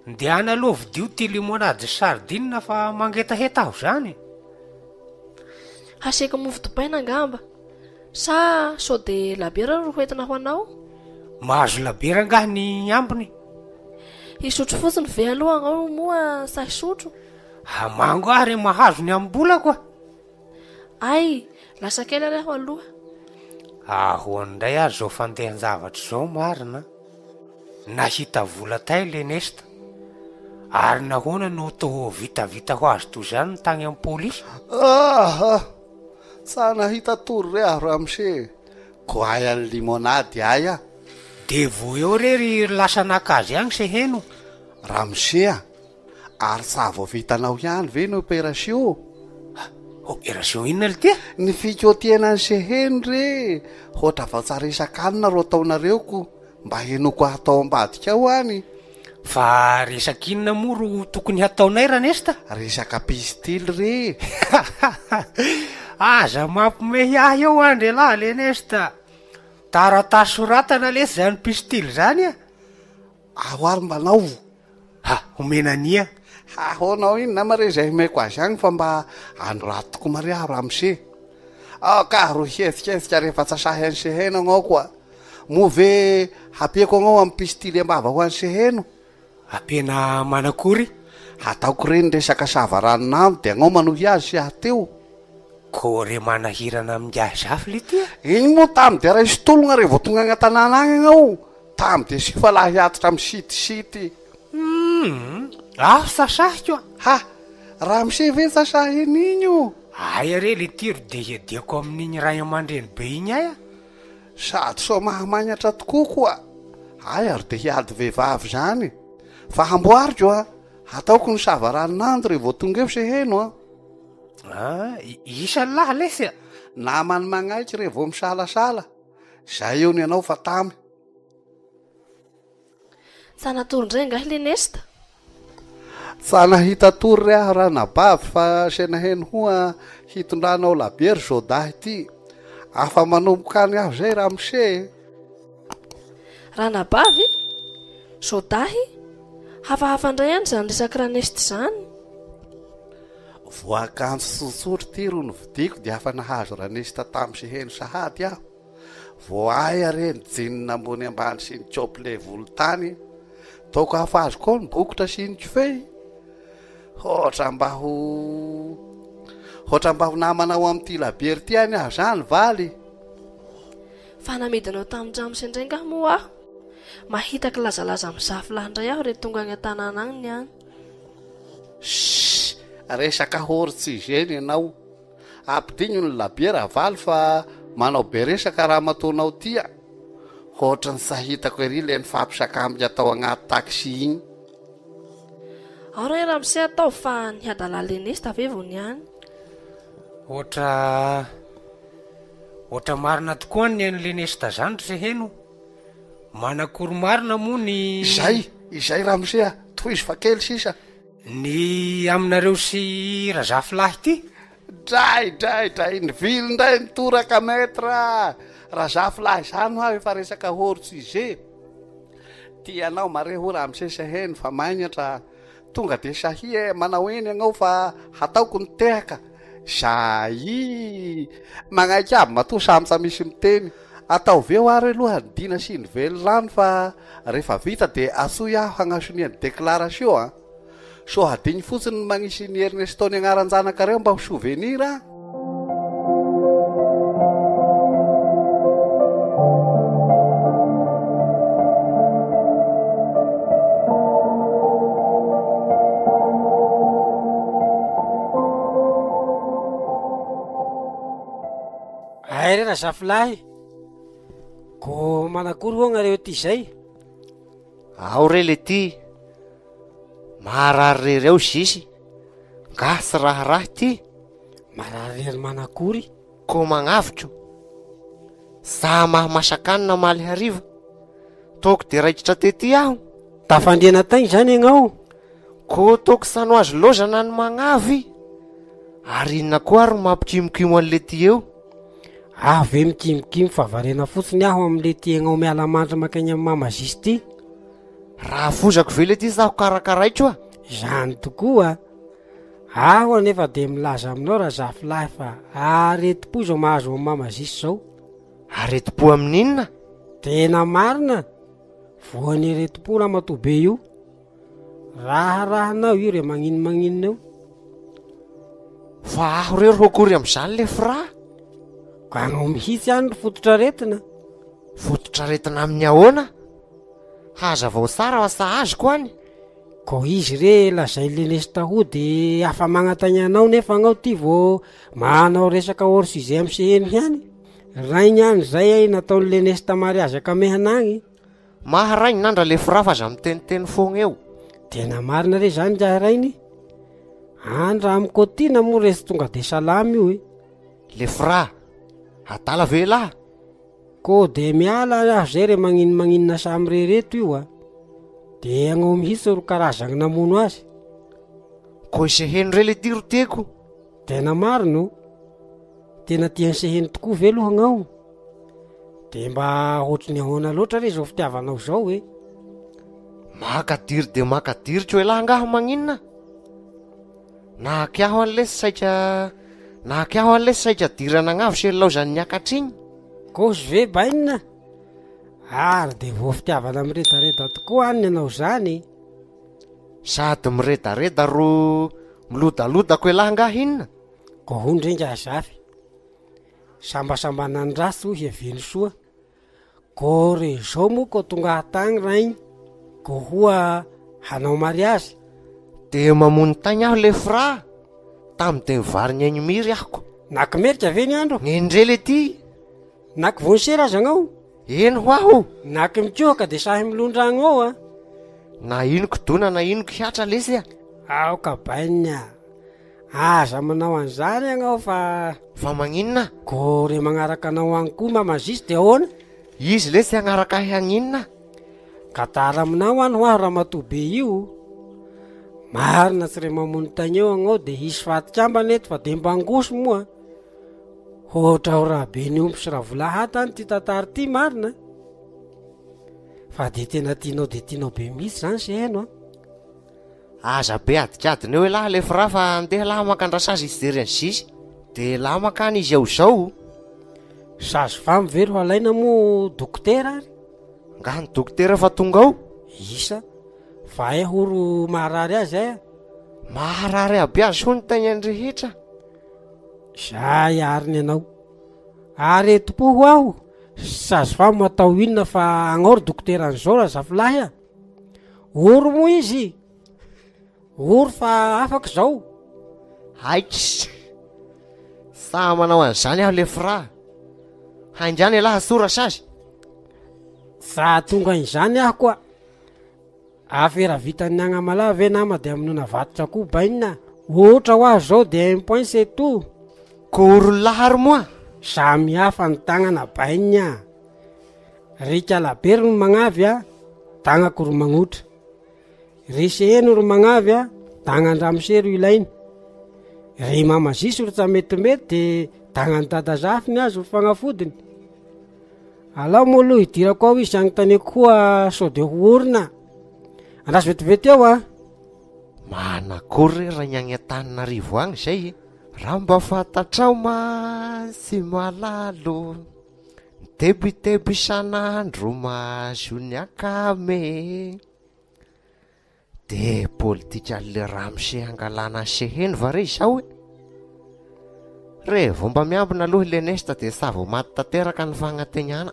Ndehana aloha vidio ty limonade sy sardine fa mangetaheta aho zany. Hasiako mofo dipaina angamba. Sa sao de labiera ro hoentina ho anao? Mahazo labiera angaha ny ambiny? Hisotro fotsiny ve aloha agnao moa sa hisotro? Hamango ahy re mahazo ny amim-bolako a! Ay, lasa kely ary aho aloha. Ahoana indray ary izao fandehan-javatra izao marina? Nahita vola tay le Nesta. Ary nahoana no toa vitavita ho azy toy izany ny tagny amin'ny polisy? Ah! Tsa nahita tory re aho ramose, koay an'i limonady ay a! De vo eo re ry lasa naka azy agny se heno. Ramose a! Ary tsa vao vitanao ihany ve ny opération? Opération inona lty a? Ny fikotiana an'i Seheno re! Hoatra vao tsa resaka anona ro ataonareo ko! Mba henoko ato ambadika ao any. Fa resaka inona moa ro tokony hataonay Ranesta? Resaka pistily re! Aza mampimehy ahy eo andry elah Lenesta! Taratasy soratana lesy zany pistily zany a! Aho ary mba nao. Ha, homena ania. Ahoanao inona mare izay homeko azy agny fa mba anorato tokoa mare aho ramose. Aoka ro hihetsiketsika rehefa tsa sahy an'i Seheno agnao koa. Moa ve hampiako agnao amin'ny pistily am-bava ho an'i Seheno? Ampiana manakory? Hataoko re ny resaka savaranonando dia agnao manohy azy sy aho teo. Ko re manahirana amin'ingahy Zafy le ty a! Igny moa tamy dia raiso tologna re vao tonga agny an-tanàna agny agnao. Tamy dia sifa lahy atitra amy sity sity. Humm! Aho sasahiko a! Ha! Ramose ve sasahy an'igny o? Aia re le tiro dia hiadiako amin'igny ray aman-dreny be igny aia? Sady sao mahamagnatra tokoa koa. Aia ry dia hiady vehivavy zany. Fa hamboariko a! Hataoko ny savaranonando re vao tonga eo se heno a! Ah! Isan'ny lahy lesy a! Namany magnaiky re vao misalasala. Zay eo ny anao fa tamy. Tsa natory ndray angaha le Nesta? Tsa nahita tory re aho ranabavy fa se naheno hoa hitondranao labiera zao dahy ty. Afa manomboka any aho zay ramose e. Ranabavy? Zaodahy? Hafahafa indray any izany resak'i Ranest izany. Voakanjo tsotsotra ity ro novidiako dia afa nahazo Ranest tam sy heno sahady aho. Voahay are ny jean ambony ambany sy ny cople volontany. Taoko hafa azy koa ny bokotra sy ny kofehy. Hoatra mba ho Hoatra mba ho namanao amin'ity labiera ity any aho zany valy. Fa namidinao tamin-dramose indray angaha moa aho? Mahita kilazalaza amin'ny zafilahy indray aho re tonga any an-tanàna any ny any. Shh! Resaka hors sujet ny anao. Ampidingo ny labiera valy fa manao be resaka ramatoanao ty a! Hoatran'ny tsy hitako ery le nifampisakambika tao agnaty taxi igny. Ao re ramose ataovy fa ny hadala lenesta ve vao niany. Hoatra hoatra marina tokoa ny an'i Lenesta zany ry Seheno. Manakory marina moa ny. Izay, izay ramose a, tohizo fa kely sisa. Ny aminareo sy Razafilahy ity? Dray, dray, dray, nivily indray ny toraka maître a! Razafilahy izany hoa efa resaka hors sujet. Tianao mare ho ramose Seheno fa magnatra. Tonga de sahia e, manao eny agnao fa hataoko ny tehaka. Zay! Magnaiky aby matoa samy tsa misy miteny. Ataovy eo ary aloha ny dina sy ny velirano fa rehefa vita de atsoy aho hagnasonia ny déclaration a! Sao hadigny fotsiny ny magnisy ny Ernesto ny agnaran-janakareo mba ho souvenir a! Ay re razafilahy, ko manakory ho'a nareo ty zay? Ao re le ty, marary rery ao zisy, ngah tsy raharaha ty? Marary rery manakory? Ko magnavotro, za mahamasaka-hanina omaly hariva, toko de raikitra tety aho. Tafandriana taigny zany iagnao? Ko toko sano azo lozana ny magnavy, ary inona koa ary no mampikimokimo an'le ty eo? Aho ve mikimokimo fa variana fotsiny aho amle ty iagnao miala mandry mankany amin'ny mama zisy ty. Raha fozako ve le ty sa ho karakaraiko a? Zany tokoa a! Aho anefa dia milaza aminao Razafilahy fa aretim-po izao mahazo an'i Mama Zisy izao. Aretim-po amin'inona? Tena marina, voan'ny aretim-po ramatoa be io. Raharahanao io re magnino magnino eo. Fa aho re ro akory amin'izany le fra? Ka anao mihitsy any ry fototr'aretina. Fototr'aretina amin'ny ahoana? Hazavao tsara fa sahaziko any. Ko izy re lazain'i Lenesta ho de afa magnatagny anao nefa agnao ty vao manao resaka hors sujet am seheno ihany. Raigny any zay ay nataon'i Lenesta mariazy ankamehana agny. Maha raigny nandra le fra fa aza miteniteny fogna eo. Tena marina re zany ngahy rainy. Andra amiko tiana moa resy tonga de salama io e. Le fra, adala ve elah? Ko de miala aho zay re magnino magninona samy rery eto io a! De agnao mihitsy ro karazagny namono azy. Ko i Seheno re le ty ro tiako. Tena marina o! Tena tian'i Seheno tokoa ve aloha agnao? De mba hotry ny ahoana loatra re zao fitiavanao zao e? Makadiry de makadiry ko elah angaha magninona? Nahaky aho any lesy saika nahaky aho any lesy saika dirana agnavo sy laozan'ny niakatra igny. Gauche ve bainina? Ary de voa fitiavana miredareda tokoa any ny anao zany e! Sady miredareda ro milodalodako elah ngah inona? Ko hono re ngah zafy, sambasambana ny ratsy hoy hiavian'ny soa. Ko re zao moa ko tonga tagny raigny ko hoa hanao mariazy. De mamono tagny aho le fra, tam de mivarigny agny miry aho ko. Nakimerika ve ny andro? Nendre le ty. Naky voasera aza agnao? Eny ho aho. Naky mikohaka de sahy milondra agnao a. Na ino kidona na ino kihatra lesy a. Aoka bainina a. Aza manao an'izany ianao fa. Fa magninona? Ko re magnaraka anao agny koa mama Zisy de ahoana? Izy lesy hagnaraka ahy hagninona? Gadara aminao any ho'aho ramatoa be io. Marina tsy re mamono tagny eo agnao de hisy fatikambana eto fa de mba angosy moa. Hoatra ho Rabeniompy sy Ravolahata any ty tantara ty marina. Fa dia tena tianao dia tianao be mihitsy izany Seheno a! Aza be adikadiny eo elah le fra fa andeha lah maka an-dRasazy hijery an'i Zizy. De lah makany izy ao izao. Sage femme ve ro alaina moa dokotera ary? Nga ny dokotera efa tonga ao? Isa, fa hay horo maharary azy ay a! Maharary aby azy hono ny tegnany rehetra. Zay ary ny anao. Aretim-po ho aho, sage femme atao inona fa agnao ry dokotera an'izao razafilahy a! Ory moa izy! Ory fa afaka izao. Haiko. Sahy manao an'izany aho lefra. Haingana ialahy atsoa rasazy. Za tonga an'izany aho koa. Afera vitan'ny agnamalahy ve nama de amonoana vatotra koa bainina. Ohatra ho azy zao de un point c'est tout. Ko oro lahy ary moa. Samy hafa ny tagnana bainina a. Ry kalabe ry magnavy a, tagnako ry magnotra. Ry seheno ry magnavy a, tagnan-dramose ro ilaina. Ry mama ziso ry tsa metimety de tagnan'i dada zafy ny azy ro fagnafodiny. Alao moa aloha hidirako ao izy hanontaniako koa sao de ho orina. Andraso vetivety eo a. Manakory re raha ny agny Antananarivo agny zay e? Raha mba fantatrao mantsy malalo, mitebiteby isan'andro mahazo ny akame. De politikan'le ramose hangalana an'i Seheno va re izao e? Re vao mba miambina aloha i Lenesta de sa vao maty tanteraka ny fagnantegnana.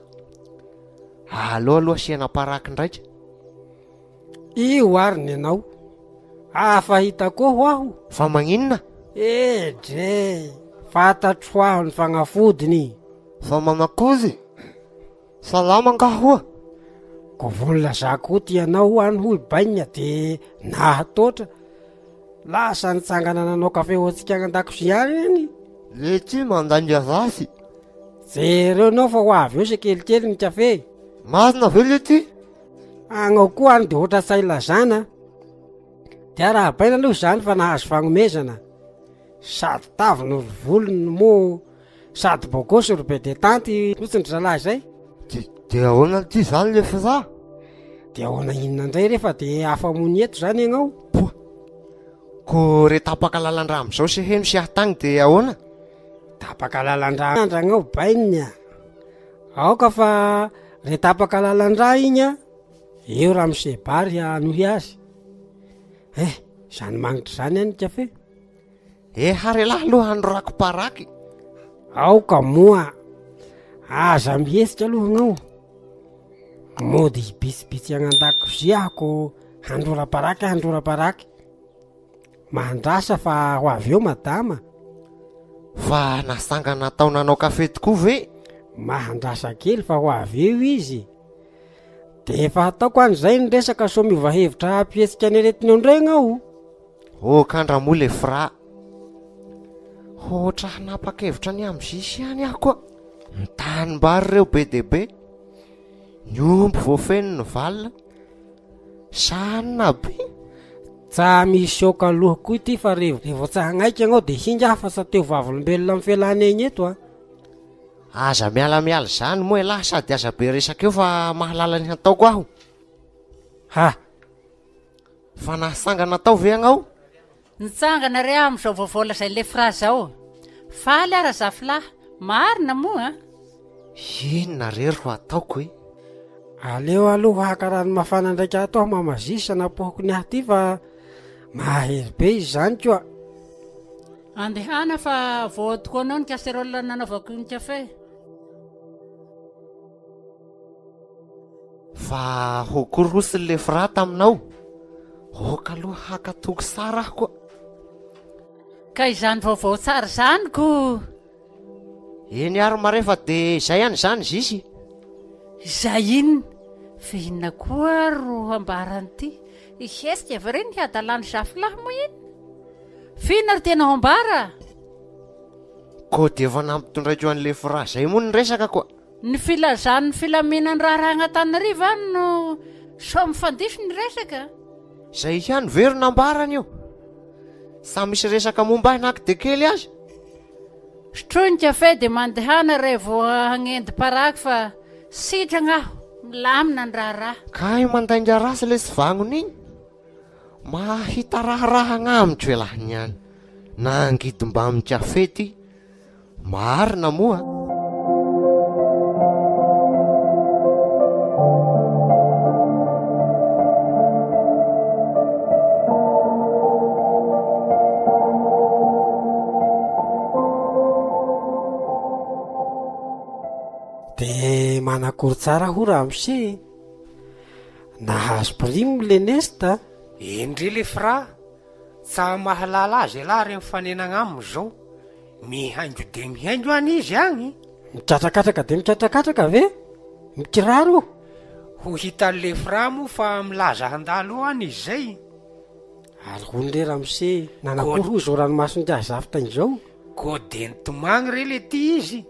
Aleo aloha asiana paraky ndraika. Io ary ny anao. Hafa hita koa ho aho. Fa magninona? Edrey, fantatro ho aho ny fagnafodiny. Fa manakory? Salama angaha hoa? Ko vao nilazako ho ty anao ho any hoy bainina de nahatoatra. Lasa nitsangana nanao kafe ho antsika any an-dakozia any iny. Le ty mandainga ratsy. Jereo anao fa ho avy eo se kelikely ny kafe. Marina ve le ty? Agnao koa any de ohatra tsy hay lazana. De arahabaina aloha izany fa nahazo fagnomezana. Sady tavy no ry volony moa sady bogosy ry be detanty fotsiny ry zalahy zay. De, de ahoana ty zany le fra? De ahoana inona indray re fa de afa-mony eto zany ianao? Poa. Ko re tapaka lalan-drà amizao se heno sy ahatagny de ahoana? Tapaka lalan-drà andragnao baininy a. Aoka fa re tapaka lalan-drà igny a, eo ramose Bary hanohy azy. Eh, zany magnitra zany any kafe. Eha re lahy aloha hanorako paraky. Aoka moa, aza mihetsika aloha agnao. Mody hibitsibitsy agny an-dakozia aho ko handrora paraky handrora paraky. Mahandrasa fa ho avy eo madama. Fa nasangana tao nanao kafe tokoa ve? Mahandrasa kely fa ho avy eo izy. De efa hataoko any zay ny resaka sao miova hevitra hampihetsika ny aretina eo indray agnao. Oh kandra moa le fra. Hoatra hanapa-kevitra ny amin'izisy ihany aho koa. Ny tanimbary ireo be dia be. Ny omby voafeno ny valina. Sanina be. Tsa misy sioka aloha koa ity fa re vao tsa hagnaiky agnao de hinga aho fa tsa teo vavolombelona amin'ny fialana egny eto a. Aza mialamiala izany moa ialahy sady aza be resaka eo fa mahalala ny hataoko aho. Ha! Fa nahasangana tao ve agnao? Nitsangana re aho amin'izao vaovao lazain'ilay fra zao. Faly aho razafilahy, marina moa a! Inona re ro hataoko e? Aleo aloha haka rano mafana ndraika ato aho mama Zisa napohako ny ahy ty fa mahery be izy zany koa. Andehana fa voadoko anao ny casserole nanaovako ny kafe. Fa hokory hotsy le fra taminao? Oka aloha haka toky tsara aho koa. Ka izany vaovao tsara izany ko. Eny ary mare fa de izay any izany zisy. Izay inona? Fa inona koa ro hambaran'ity? Hihetsika ve re ny hadalan'i Zafilahy moa iny? F'inona ro tena ho ambara? Koa de efa nampitondraiko an'le fra zay moa ny resaka koa. Ny filazan'ny filaminan'ny raharaha agn'Antananarivo any no sao mifandiso ny resaka. Zay ihany ve ro nambarany io? Sa misy resaka momba ahy na kidekely aza? Sotroy ny kafe dia mandehana re vao hagnendy paraky fa sitragna aho. Milamina ny raharaha. Kay mandainga ratsy le tsy vagnona igny. Mahita raharaha agnamiko ialahy niany. Nangidy mbamin'ny kafe ty. Marina moa. De manakory tsara ho ramose e! Nahazo prime le Nest a! Eny re le fra, tsa mahalala azy elah re mifanena agnaminy zao, mihaingo de mihaingo any izy agny. Mitratrakatraka de mitratrakatraka ve? Mikiraro? Ho hitan'le fra moa fa milaza handalo eo any izy zay. Ary hono re ramose, nanakory hoy izao ranomason'ingahy Zafitaina izao? Koa de nitomagny re le ty izy,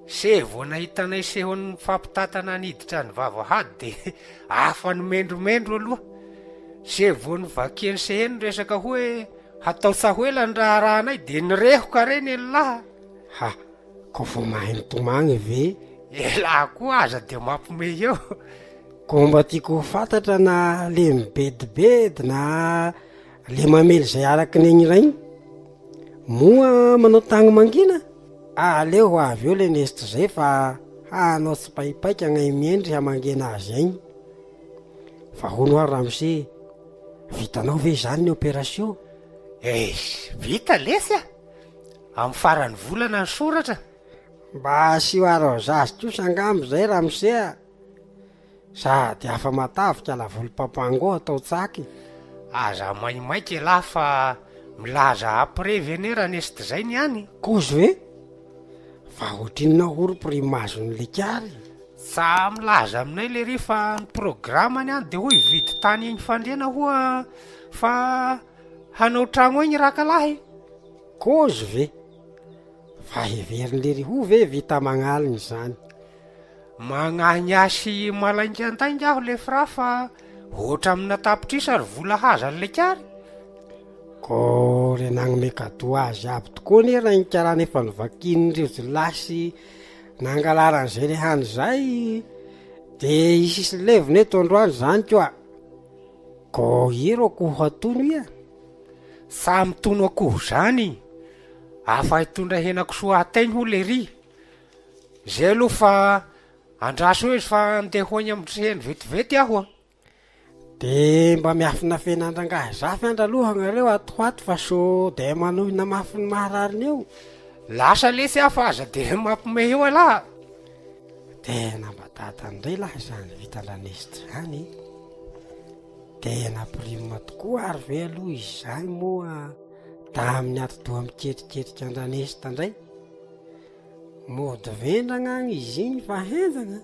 se vao nahitanay sehon'ny mifampitatana niditra ny vavahady de afa nimendromendro aloha, se vao novakian'i Seheno resaka hoe hatao tsahoela ny raharahanay de nirehoka re nelilahy. Ha, ko vao mahay mitomagny ve? Elah koa aza de mampiomehy eo. Ko mba tiako ho fantatra na le mibedibedy na Le mamely izay araky ny aigny Moa manao tagny mangina? Aleo ho avy eo le nest zay fa hanao tsipaipaika agnay miendry hamangena azy aigny. Fa hono hoa ramose, vitanao ve izany ny opération? Eish, vita lesy a! Amin'ny faran'ny volana ny soratra. Mba asio arrosage kosa angamba izay ramose a! Sady afa-matavy ka volom-papango atao tsaky. Aza maimaika elah fa milaza après ve ne Ranest zay ny any? Kozy ve? Fa ohatrinona hoy ry prime azon'ny lekary? Tsa milaza aminay lery fa ny programme-ny any de hoy hividy tany eny Fandriana hoa fa hanao tragno egny rakalahy. Kozy ve? Fa heverin'lery ho ve vita magnalina izany? Magnahignahy sy malaingandainga aho lefra fa hoatra amina tapitrisa ry vola hazany lekary. Ko re nagnome cadeau azy aby tokoa anie rainkarana efa novakian'ireo jiolahy sy nangalaran'izay le hany zay de hisy levona eto androany zany koa. Ko iro akoho atono ia? Samy tono akoho zany, afa hitondra henakisoa hatainy ho lery. Zay aloha fa andraso eo izy fa andeha ho any amin-dry heno vetivety aho a. De mba miafinafena an-drangahy Zafy andra aloha agnareo ato ho ato fa so de manohina mafy ny maharariny eo. Lasa lesy aho fa aza de mampimehy eo elah. Tena mba dada ndray lahy zany vita lanesty zany e. Tena prime tokoa ary ve aloha izany moa tamin'ny atidoha miketriketrika an-dranesta ndray. Mody vendragna agny izy igny fa henjagna.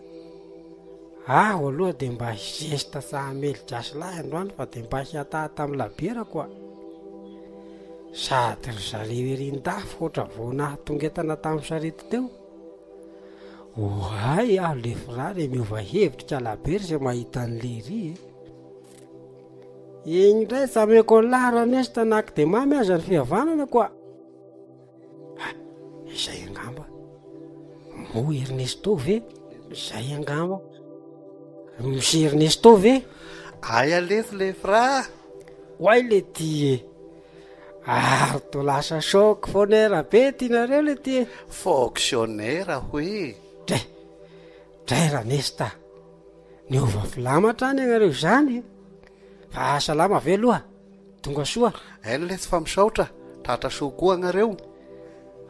Aho aloha de mba hizesta sa hamely gasy lahy androany fa de mba hihatahata amin'ny labiera koa. Sady ry zareo ery an-dafy hoatra vao nahatonga entana tamin'ny sarety teo. Oay aho lefy re miova hevitra kalabery zay mahita an'i lery e. Igny ndray tsy ameko an'lah Ranesta na de mamy aza ny fihavanana koa. Ha, izay angamba. Moa Ernesto ve? Izay angamba. Monsieur Ernesto ve? Aia lesy le fra? Oay le ty e. Ary to lasa choc fonaire be ty nareo le ty e. Fonctionnaire hoy. Dray, dray Ranesta. Niova filamatra any ianareo izany e. Fa salama ve aloha? Tonga soa. Eny letsy fa misaotra, tratra soa koa agnareo.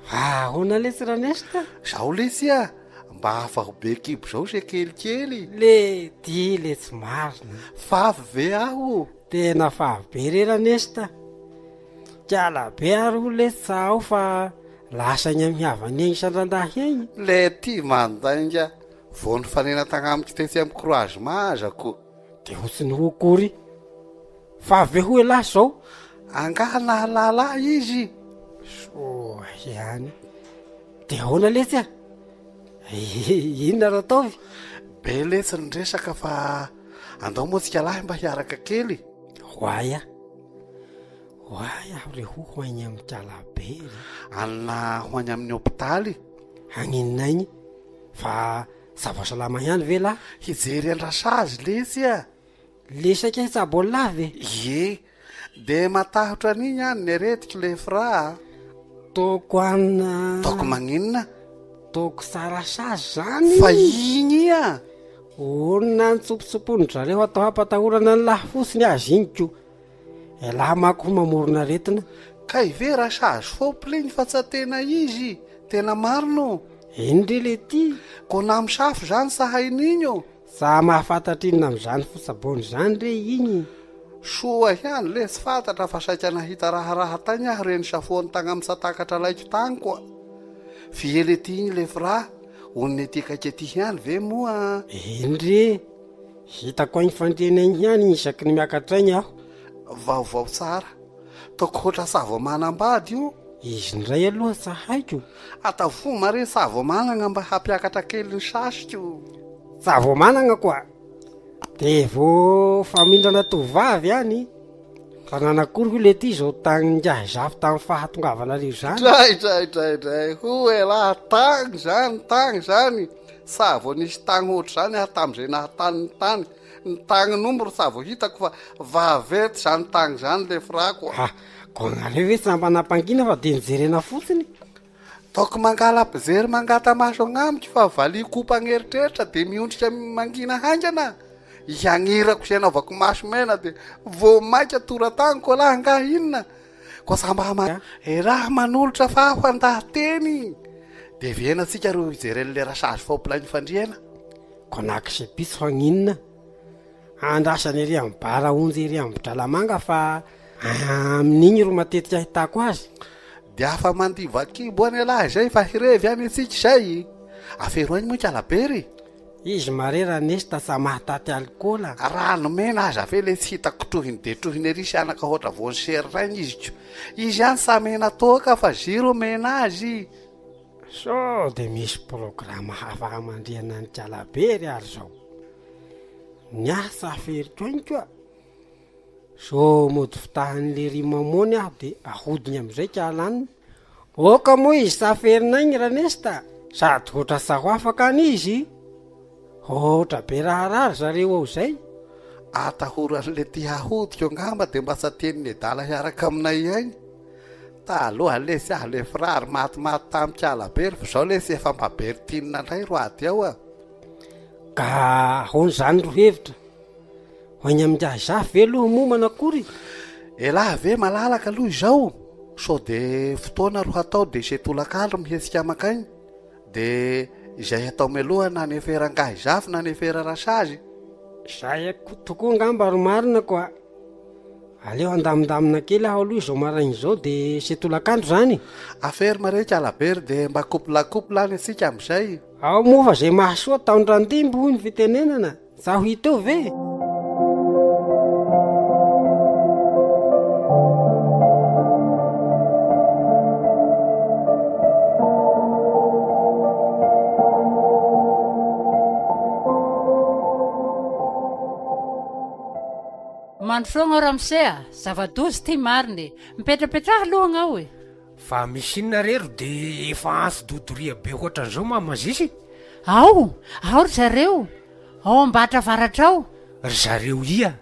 Fa ahoana letsy Ranesta? Zao letsy a, mba afako be kibo zao se kelikely. Le ty letsy marina. Favy ve aho? Tena favy be re Ranesta. Kiala be ary ho letsy tsa ao fa lasa agny amin'ny havany egny sandrandahy egny. Le ty mandainga, vao nifanena tagnamiko tetsy amin'ny croisement aza ko. De ho tsy nihoa akory. Fa avy eo hoy elah zao. Angaha nahalala ahy izy? Soa ihany. De ahoana letsy a? Inona ro ataovy? Be letsy ny resaka fa andao moa tsika lahy mba hiaraka kely. Ho ahy ah. Ho ahy aho re ho ho agny amin'ny kalabe ry. Anona ho agny amin'ny hopitaly. Agninona agny? Fa. Ça va salama ihany ve lah? Hijery an-dRasazy letsy a! Le saika hitsabo an'lah ve? Ie, de matahotra an'igny any ny aretiko le fra a! Taoko anona. Taoko magninona? Taoko tsara sazy zany. Fa igny a! Olona nitsopotsoponin-dry zareo atao hampatahorana an'lah fotsiny azy igny ko. Elah manko mamorona aretina. Kay ve rasazy fopla igny fa tsa tena izy, tena marina ô! Eny re le ty. Ko na misafo zany sa hain'igny ô! Za mahafantatra inona amin'izany fotsabony izany re igny? Soa ihany le tsy fantatra fa saika nahita raharaha tagny aho reny safoany tagny am tsatakatra alaiko tagny koa. F'ie le ty igny le fra, onony ety akaiky ety ihany ve moa? Eny re, hitako agny fandriana igny ihany igny isaky ny miakatra agny aho. Vaovao tsara. Taoko hoatra sa vao manambady io. Izy indray aloha tsa haiko. Ataovy mare sa vao managna mba hampiakatra kely ny sasiko. Sa vao managna koa. De vao famindrana tovovavy any. Fa nanakory hoy le ty zao tagny ingahy zafy tamin'ny fahatongavanareo zany. Dray dray dray dray ho elah tagny zany tagny zany. Sa vao nisy tagny ohatr'izany aho tamin'izay nahatany ny tany. Ny tagnin'omby ro tsa vao hitako fa vaventy zany tagny zany le frako a. Ah, ko nareo ve tsy mba nampangina fa de nijerena fotsiny? Taoko mangala mpijery mangata-maso agnamiko fa valiako opa agn'eritreritra de miondrika mangina haingana. Ihagnirako sy anaovako maso mena de vao maika tora-tagniko lahy angaha inona? Koa sa mba ma. Raha manolotra fa aho handaha-teny de vena tsika ro hijery an'le rasazy fopla fandriana. Konak sy Pitso haninona? Andrasana ery amin'ny bar Onja ery Ambohidralamanga fa amin'igny ro matetika ahitako azy. Dia afa mandiva kibo any ialahy izay fa hirevy any antsika izay. Afero ainy moa ikalabery e. Izy mare Ranesta tsa mahataty alikaola. Rano mena aza ve le tsy hitako trohiny de trohiny ery sy anaka hoatra voan'ny sery rainy izy ko. Izy ihany sa mena toaka fa ziro mena azy. Sao dia misy programa hafa hamandrihana an'i Kalabery ary zao? Ny ahy tsy aferiko ainy koa. Zao mody fitahan'i Lery Mamony aho dia ahodiny amin'izay ka alaniny. Oka moa izy tsy aferina ainy Ranesta. Sady hoatra tsy ho afaka any izy. Hoatra be raharaha ry zareo ao izay. Atahoran'ilay ty hahodiko angamba dia mba tsy atenin'ny adala hiaraka aminay ainy. Taloha lesy aho le frary matimaty tam kiala be ry fa zao lesy efa mba bertine ndray ro ady ao a. Ka ahoana izany ro hevitra? Ho any amin'ingahy Zafy ve aloha moa manakory? Elah ve malalaka aloha izao? Sao de fotoana ro hatao de izay tolakandro mihetsika makany de izay hatao mialoha na nefera angahy Zafy na nefera Rasazy. Izay tokoa angamba ro marina koa. Aleo handamindamina kely aho aloha izao maraina izao de se tolakandro zany e. Affaire mare kalabery de mba couple couple any antsika amizay. Ao moa fa zay mahasoa taon-drandimby hoy ny fitenenana, za ho hita eo ve? Mandrosoa ramose a! Zava-doza ity marina e! Mipetrapetraha aloha agnao e! Fa misy inona re ro de efa antso dodoria be hoatran'izao mama Zisy? Ao! Ao ry zareo! Ao Ambatra avaratra ao! Ry zareo ia?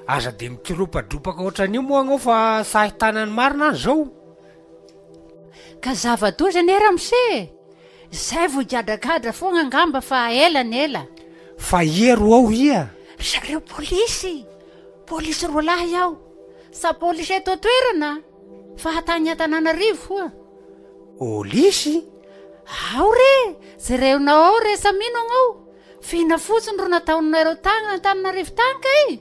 Aza de mikiropadropaka hoatran'io moa agnao fa sahy tanany marina any zao! Ka zava-doza anie ramose e! Zay vao higadragadra foagna angamba fa ela ny ela. Fa ia ro ao ia? Ry zareo polisy! Polisy roalahy ao. Sa polisy eto an-toerana? Fa hatagny Antananarivo hoa. Polisy? Ao re! Jereonao ao re sa mino agnao? F'ina fotsiny ro nataonareo tagny Antananarivo tagny kay?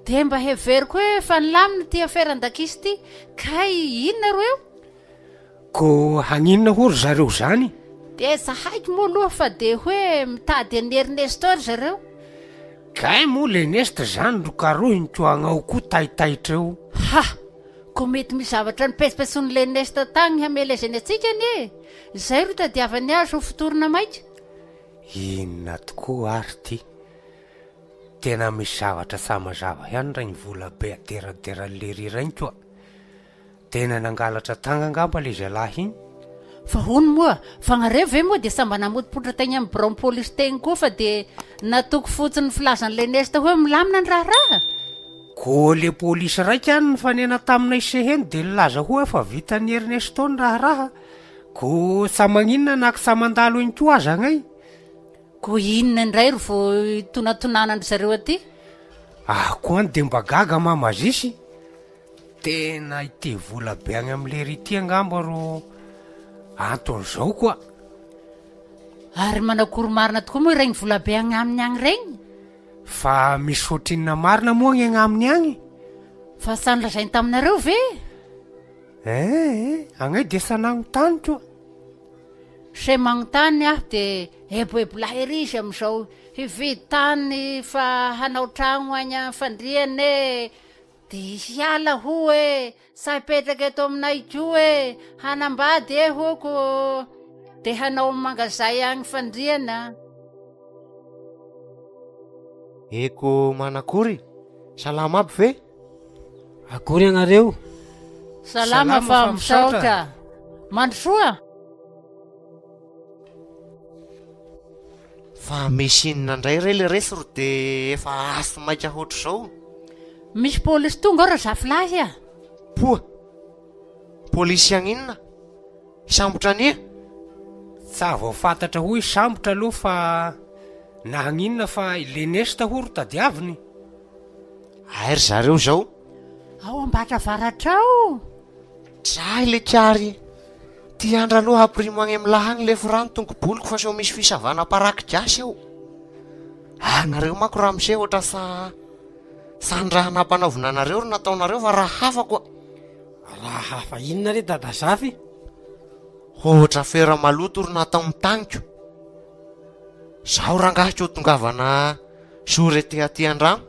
De mba heveriko hoe efa nilamina ty aferan-dakisy ty, kay inona ro eo? Ko haninona hoy ry zareo zany? Dia zahaiko moa aloha fa dia hoe mitady an'i Ernesto ry zareo. Kay moa le Nest zany ro karohiny ko agnao koa taitaitra eo. Ha! Ko mety misy zavatra nipetsopetson'le Nest tagny hamelezany antsika anie e! Zay ro itadiavany azy ho fotorina maika. Inona tokoa ary ty? Tena misy zavatra tsa mazava ihany regny vola be aderaderan'i lery regny koa. Tena nangalatra tagna angamba le zalahy igny. Fa hono moa, fa nareo ve moa dia samy mba namotopototra teny amin'ny biraon'ny polisy teny koa fa dia natoky fotsiny ny filazan'i Lenesta hoe milamina ny raharaha? Koa le polisy raika any nifanena taminay seheno dia nilaza hoe efa vitan'i Ernesto ny raharaha, koa tsa magninona na tsa mandalo eny koa aza agnay? Koa inona indray ro vao itonatonana an-dry zareo aty? Aho koa any dia mba gaga mama Zisy. Tena ity vola be agny am lery ity angamba ro anton'izao koa. Ary manakory marina tokoa moa iregny vola be agny aminy agny regny? Fa misy ohatrinona marina moa agny agnaminy agny? Fa sa nolazainy taminareo ve? Eh, agnay dia sa nagnontany koa. Se magnontany aho de eboebo lahy ery izy amizao hividy tany fa hanao tragno agny am-fandriana e! Dia hiala ho'a e! Sa hipetraka eto aminay koa e! Hanambady e hoko! Dia hanao mangazay agny Fandriana. Eko manakory? Salama aby ve? Akory ianareo? Salama fa misaotra. Mandrosoa. Fa misy inona indray re le resy ro de efa aso maika hoatr'izao? Misy polisy tonga ao razafilahy a! Poa! Polisy haninona? Hisambotra anie? Tsa vao fantatra hoy hisambotra aloha fa na haninona fa i Lenesta hoy ro tadiaviny. Ay ry zareo zao. Ao Ambatra Avaratra ao. Dray le kiary. Ty andro aloha hampirimo agny am lahy agny lefy rano tongoboloko fa sao misy fisavana paraky gasy ao. Ah nareo manko ramose ohatra sa sa ny raha nampanaovina anareo ro nataonareo fa raha hafa koa. Raha hafa inona re dadazafy? Ohatra fera maloto ro natao tagniko. Zaho rangahy ko tongavana sûreté aty andragno.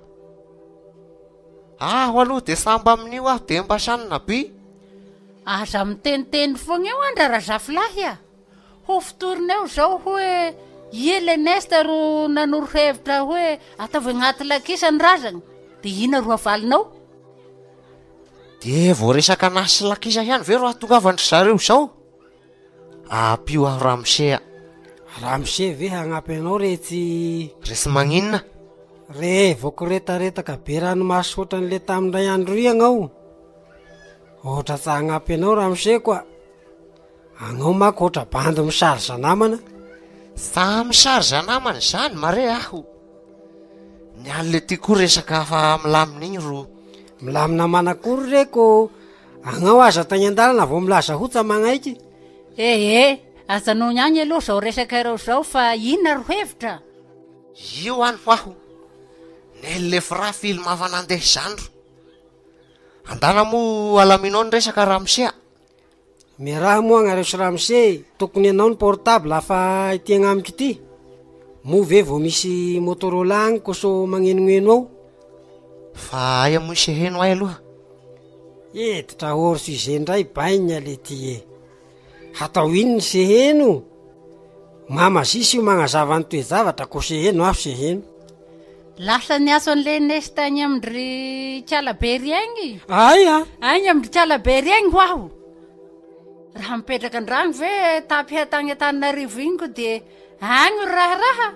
Aho aloha de samba amin'io aho de mba sanina by. Aza miteniteny foagna eo andra razafilahy a! Ho fotorina eo zao hoe i Leneste ro nanoro hevitra hoe ataovy agnaty lakisa ny razagna de ina ro havalinao? De vao resaka anah sy lakisa ihany ve ro ahatongavan-dry zareo zao? Ampio aho ramose a! Ramose ve hagnampy anao retsy? Resy magninona? Re vao koretaretaka be ranomaso ohatran'le tamin'indray andro ry agnao. Ohatra tsa hagnampy anao ramose koa. Agnao manko ohatra bandy misarge namana. Fa misarge namana izany mare aho. Ny alina ety koa resaka fa milamina igny ro. Milamina manakory re ko Agnao aza tagny andalana vao milaza ho tsa magnaiky. Eh eh, ajanogny agny aloha zao resaka ireo zao fa inona ro hevitra? Io any ho aho, Nel le fra film afa nandeha izany ro. Andana moa alamino ao ny resaka ramose a. Miaraha moa agnareo sy ramose e, tokony anao ny portable afa ity agnamiko ity, moa ve vao misy motorola agny ko so magnenogneno ao? Fa aia moa ise heno ay aloha? Hiditra hors sujet ndray baigna le ty e! Hatao inona seheno? Mama sisa io magnazava ny toe-javatra ko seheno aho seheno. Lasa niantso an'i Leneste agny amin-dry Kalabery agny. Aia? Agny amin-dry Kalabery agny ho aho. Raha mipetraka an-dragno ve tapy hatagny Antananarivo igny ko de agny ro raharaha.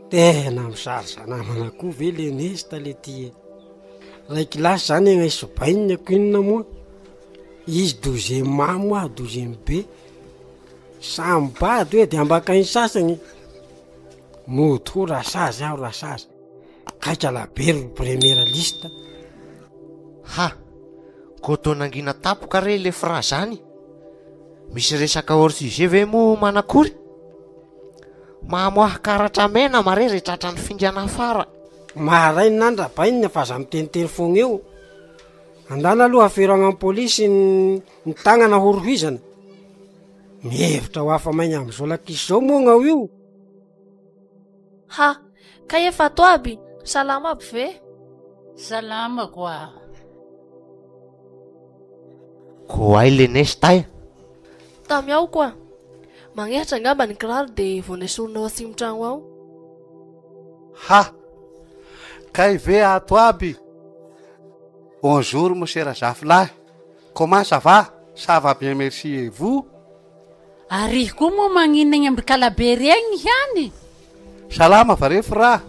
Tena misarza namana koa ve Leneste le ty e? Ray kilasy zany agna isobainina ko inona moa? Izy douzième A moa aho douzième B. Samy bado hoe de ambakainy sasany. Mody ho rasazy aho rasazy. Kaika labery ro première liste. Ha! Ko toa nangina tapoka re le fra zany? Misy resaka hors sujet ve moa manakory? Mamoaha karatra mena mare re tratran'ny fingana afara. Maraina any rabainina fa aza miteniteny foagna eo. Andana aloha afero agny am polisy ny tagnana horohizana. Mihevitra ho afa maigna amizao lakisy zao moa gnao io. Ha! Kay efa ato aby? Salama aby ve? Salama koa. Koay le nesta e! Tamy ao koa. Magnehatra angamba ny kiraro dia vao nesorina ao atsimo-tragno ao. Ha! Kay ve ato aby? Bonjour monsieur Razafilahy, comment ça va? Ça va bien merci et vous? Ary ihy koa moa maninona egny Ambikalabe regny ihany? Salama va re Fra?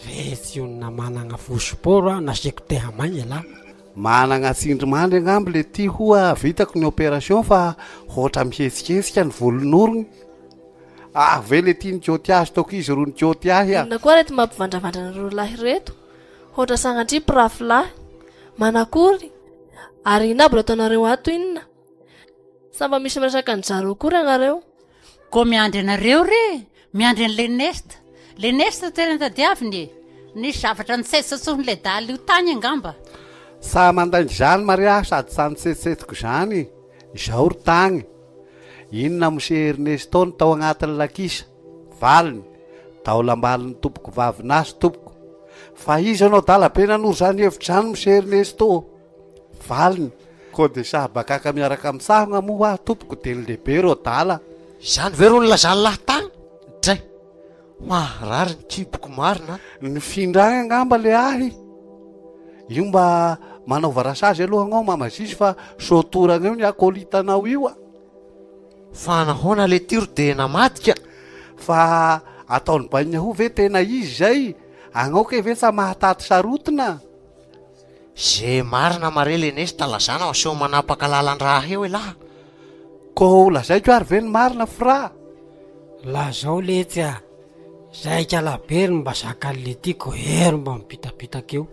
Re tsy olona managna fo sport a, nasiako tehamaigny elah. Managna tsindrimandry angamba le ty hoa vitako ny opération fa hoatra mihetsiketsika ny volon'orogny. Ah ve le ty nikôty azy taoko izy ro nikôty ahy a. Inona koa reto mampivandravandra anareo lahy reto? Hoatra sanatria mpirafy lahy. Manakory? Ary inona aby no ataonareo ato inona? Sa mba misy miresaka an-dry zareo koa ry anareo? Koa miandry anareo re! Miandry an'i Lenesta. Lenesta no tena tadiaviny e! Nisy zavatra nitsetsetsinin'ilay dahalo io tany angamba. Sa mandainga izany Maria sady sa nitsetsetriko izany? Izao ry tagny. Inona Mose Ernesto no tao agnatin'ny lakisa? Valiny, Taolambalon'ny tompoko vavinasy tompoko. Fa iza no adala be nanoro izany hevitra izany Mose Ernesto? Valiny, Koa dia sahabakaka miaraka amin'ny sahona moa aho tompoko dia ny lehibe ro adala. Izany ve ro nilazan'ny lahy tany? Dray! Maharary ny kiboko marina an! Nifindra agny angamba le ahy. Io mba manaova rasazy aloha agnao mama zizy fa sao torana eo ny acolyte anao io a! Fa nahoana le tiro de namadika? Fa ataon'i bainina ho ve tena izy zay? Agnao kay ve tsa mahataty sarotina? Ze marina mare le nesta lazana aseho manapaka lalan-draha eo elah. Ko ho lazaiko ary ve ny marina fra? Lazao letsy a! Zay ikalabe no mba zakan'i Letty ko hery mba mipitapitaka eo.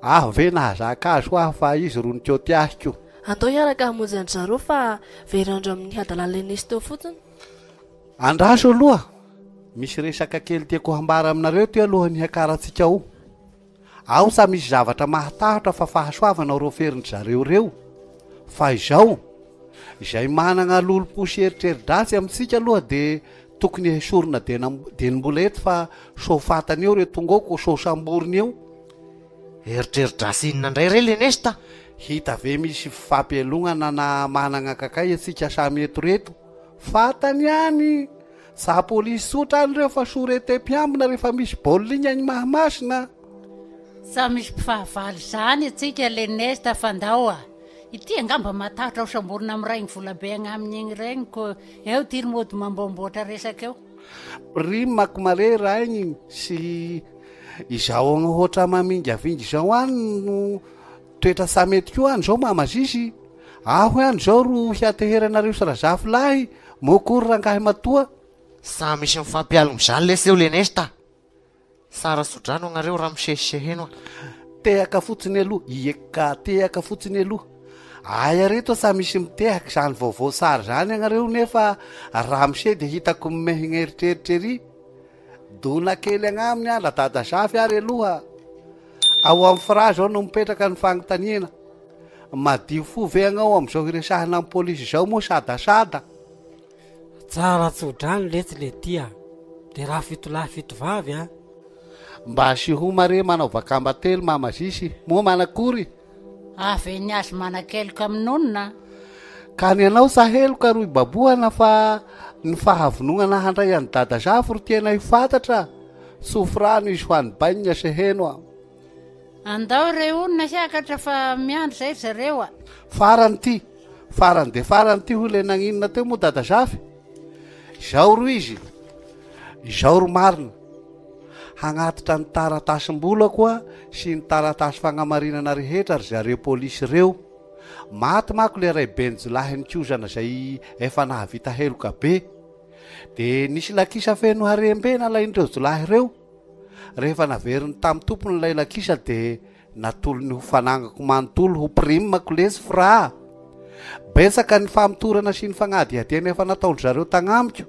Aho ve nahazaka azy ho aho fa izy ro nikaoty ahy ko. Andao hiaraka hamonjy an-dry zareo fa very andro amin'ny hadalan'ilay nisy teo fotsiny. Andraso aloha! Misy resaka kely tiako hambara aminareo ty alohan'ny hiakarantsika ao. Ao sa misy zavatra mahatahotra fa fahasoavana ireo ferin-dry zareo ireo? Fa izao, izay managna lolompo sy eritreri-dratsy amintsika aloha dia tokony hesorina dieny mbola eto fa sao fantany eo ireo tonga ao ko sao samboriny eo. Eritreri-dratsy inona indray re Lenesta? Hita ve misy fifampialognana na managna kakay antsika samy eto reto? Fantany ihany! Za polisy tsotra any reo fa sûreté mpiambina rehefa misy baolina igny agny Mahamasina. Sa misy mpifahavalo izany antsika le Nesta fa ndao a! Ity angamba matahotra ho samborina amin'ny rainy volabe agnaminy igny regny ko eo ty ry mody mamboamboatra resaka eo. Prime ako mare raigny sy izao agnohotra mamingavinga izao any no toetra sa mety koa any zao mama zizy. Aho ihany izao ro hiateheranareo sy razafy lahy, moa kory rangahy matoa. Sa misy mifampialogno zany lesy eo lenesta a! Tsara tsodrano agnareo raha misesiseheno a! Tehaka fotsiny aloha, ieka tehaka fotsiny aloha. Aia reto sa misy mitehaka izany vaovao tsara izany agnareo nefa ramose dia hitako mimehigna eritreritra ery. Dona kely agnaminy an radada zafy ary aloha. Ao amin'ny fra zao no mipetraka ny fagnontaniana. Madio fo ve agnao amin'izao hiresahana amin'ny polisy izao moa sadasada? Tsara tso-drano letsy le ty a! De raha fitolahy fitovavy a! Mba asiho mare manao vakamba telo mama zisy moa manakory? Avy ny azy manakeloka amin'onona. Ka ny anao sa heloka ro ibabohana fa ny fahavononana handray an'i dada zafy ro tianay ho fantatra, tsofy rano izy ho any baigna se heno a. Andao re olona hiakatra fa miandry zay ry zareo a. Farany ty, farany de farany ty hoy le nagninona teo moa dada zafy? Izao ro izy, izao ro marina. Hagnatitra ny taratasim-bolako aho sy ny taratasy fagnamarinana rehetra ry zareo polisy reo. Maty manko le raiben-jiolahy nikozana izay efa nahavita heloka be. De nisy lakisa feno harem-be nalain'ireo jiolahy ireo. Rehefa naveriny tamin'ny tompony ilay lakisa de Natolony ho fanangako manontolo ho prime-ko lesy fra a! Betsaka ny famotorana sy ny fagnadihadiana efa nataon-dry zareo tagnamiko.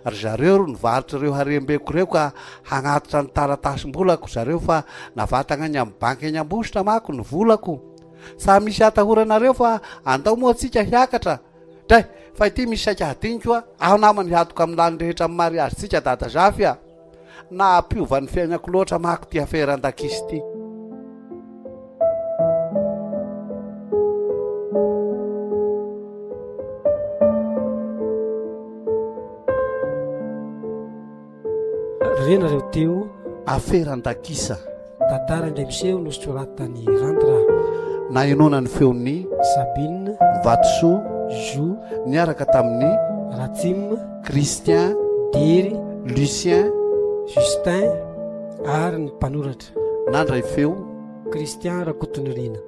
Ry zareo ro nivarotra ireo harem-beko ireo ka hagnatitra ny taratasim-bolako zareo fa navatagna any amin'ny banky any Ambositra manko ny volako. Sa misy atahoranareo fa andao moa tsika hiakatra? Dray! Fa ity misy saika hadiniko a! Aho namany hiatoka amin'ny lany rehetra amin'ny mariazintsika Dada Zafy a! Nahampiova ny fiainako loatra manko ity aferan-dakisy ity. Renareo teo. Aferan-dakisa. Tantara indray miseho nosoratan'i Ranty raha. Nahenoana ny feon'i. Sabine. Vatosoa. Zo. Niaraka tamin'i. Ratsim, Christian, Dery, Lucien, Justin ary ny mpanoratra. Nandray feo. Christian Rakotonirina.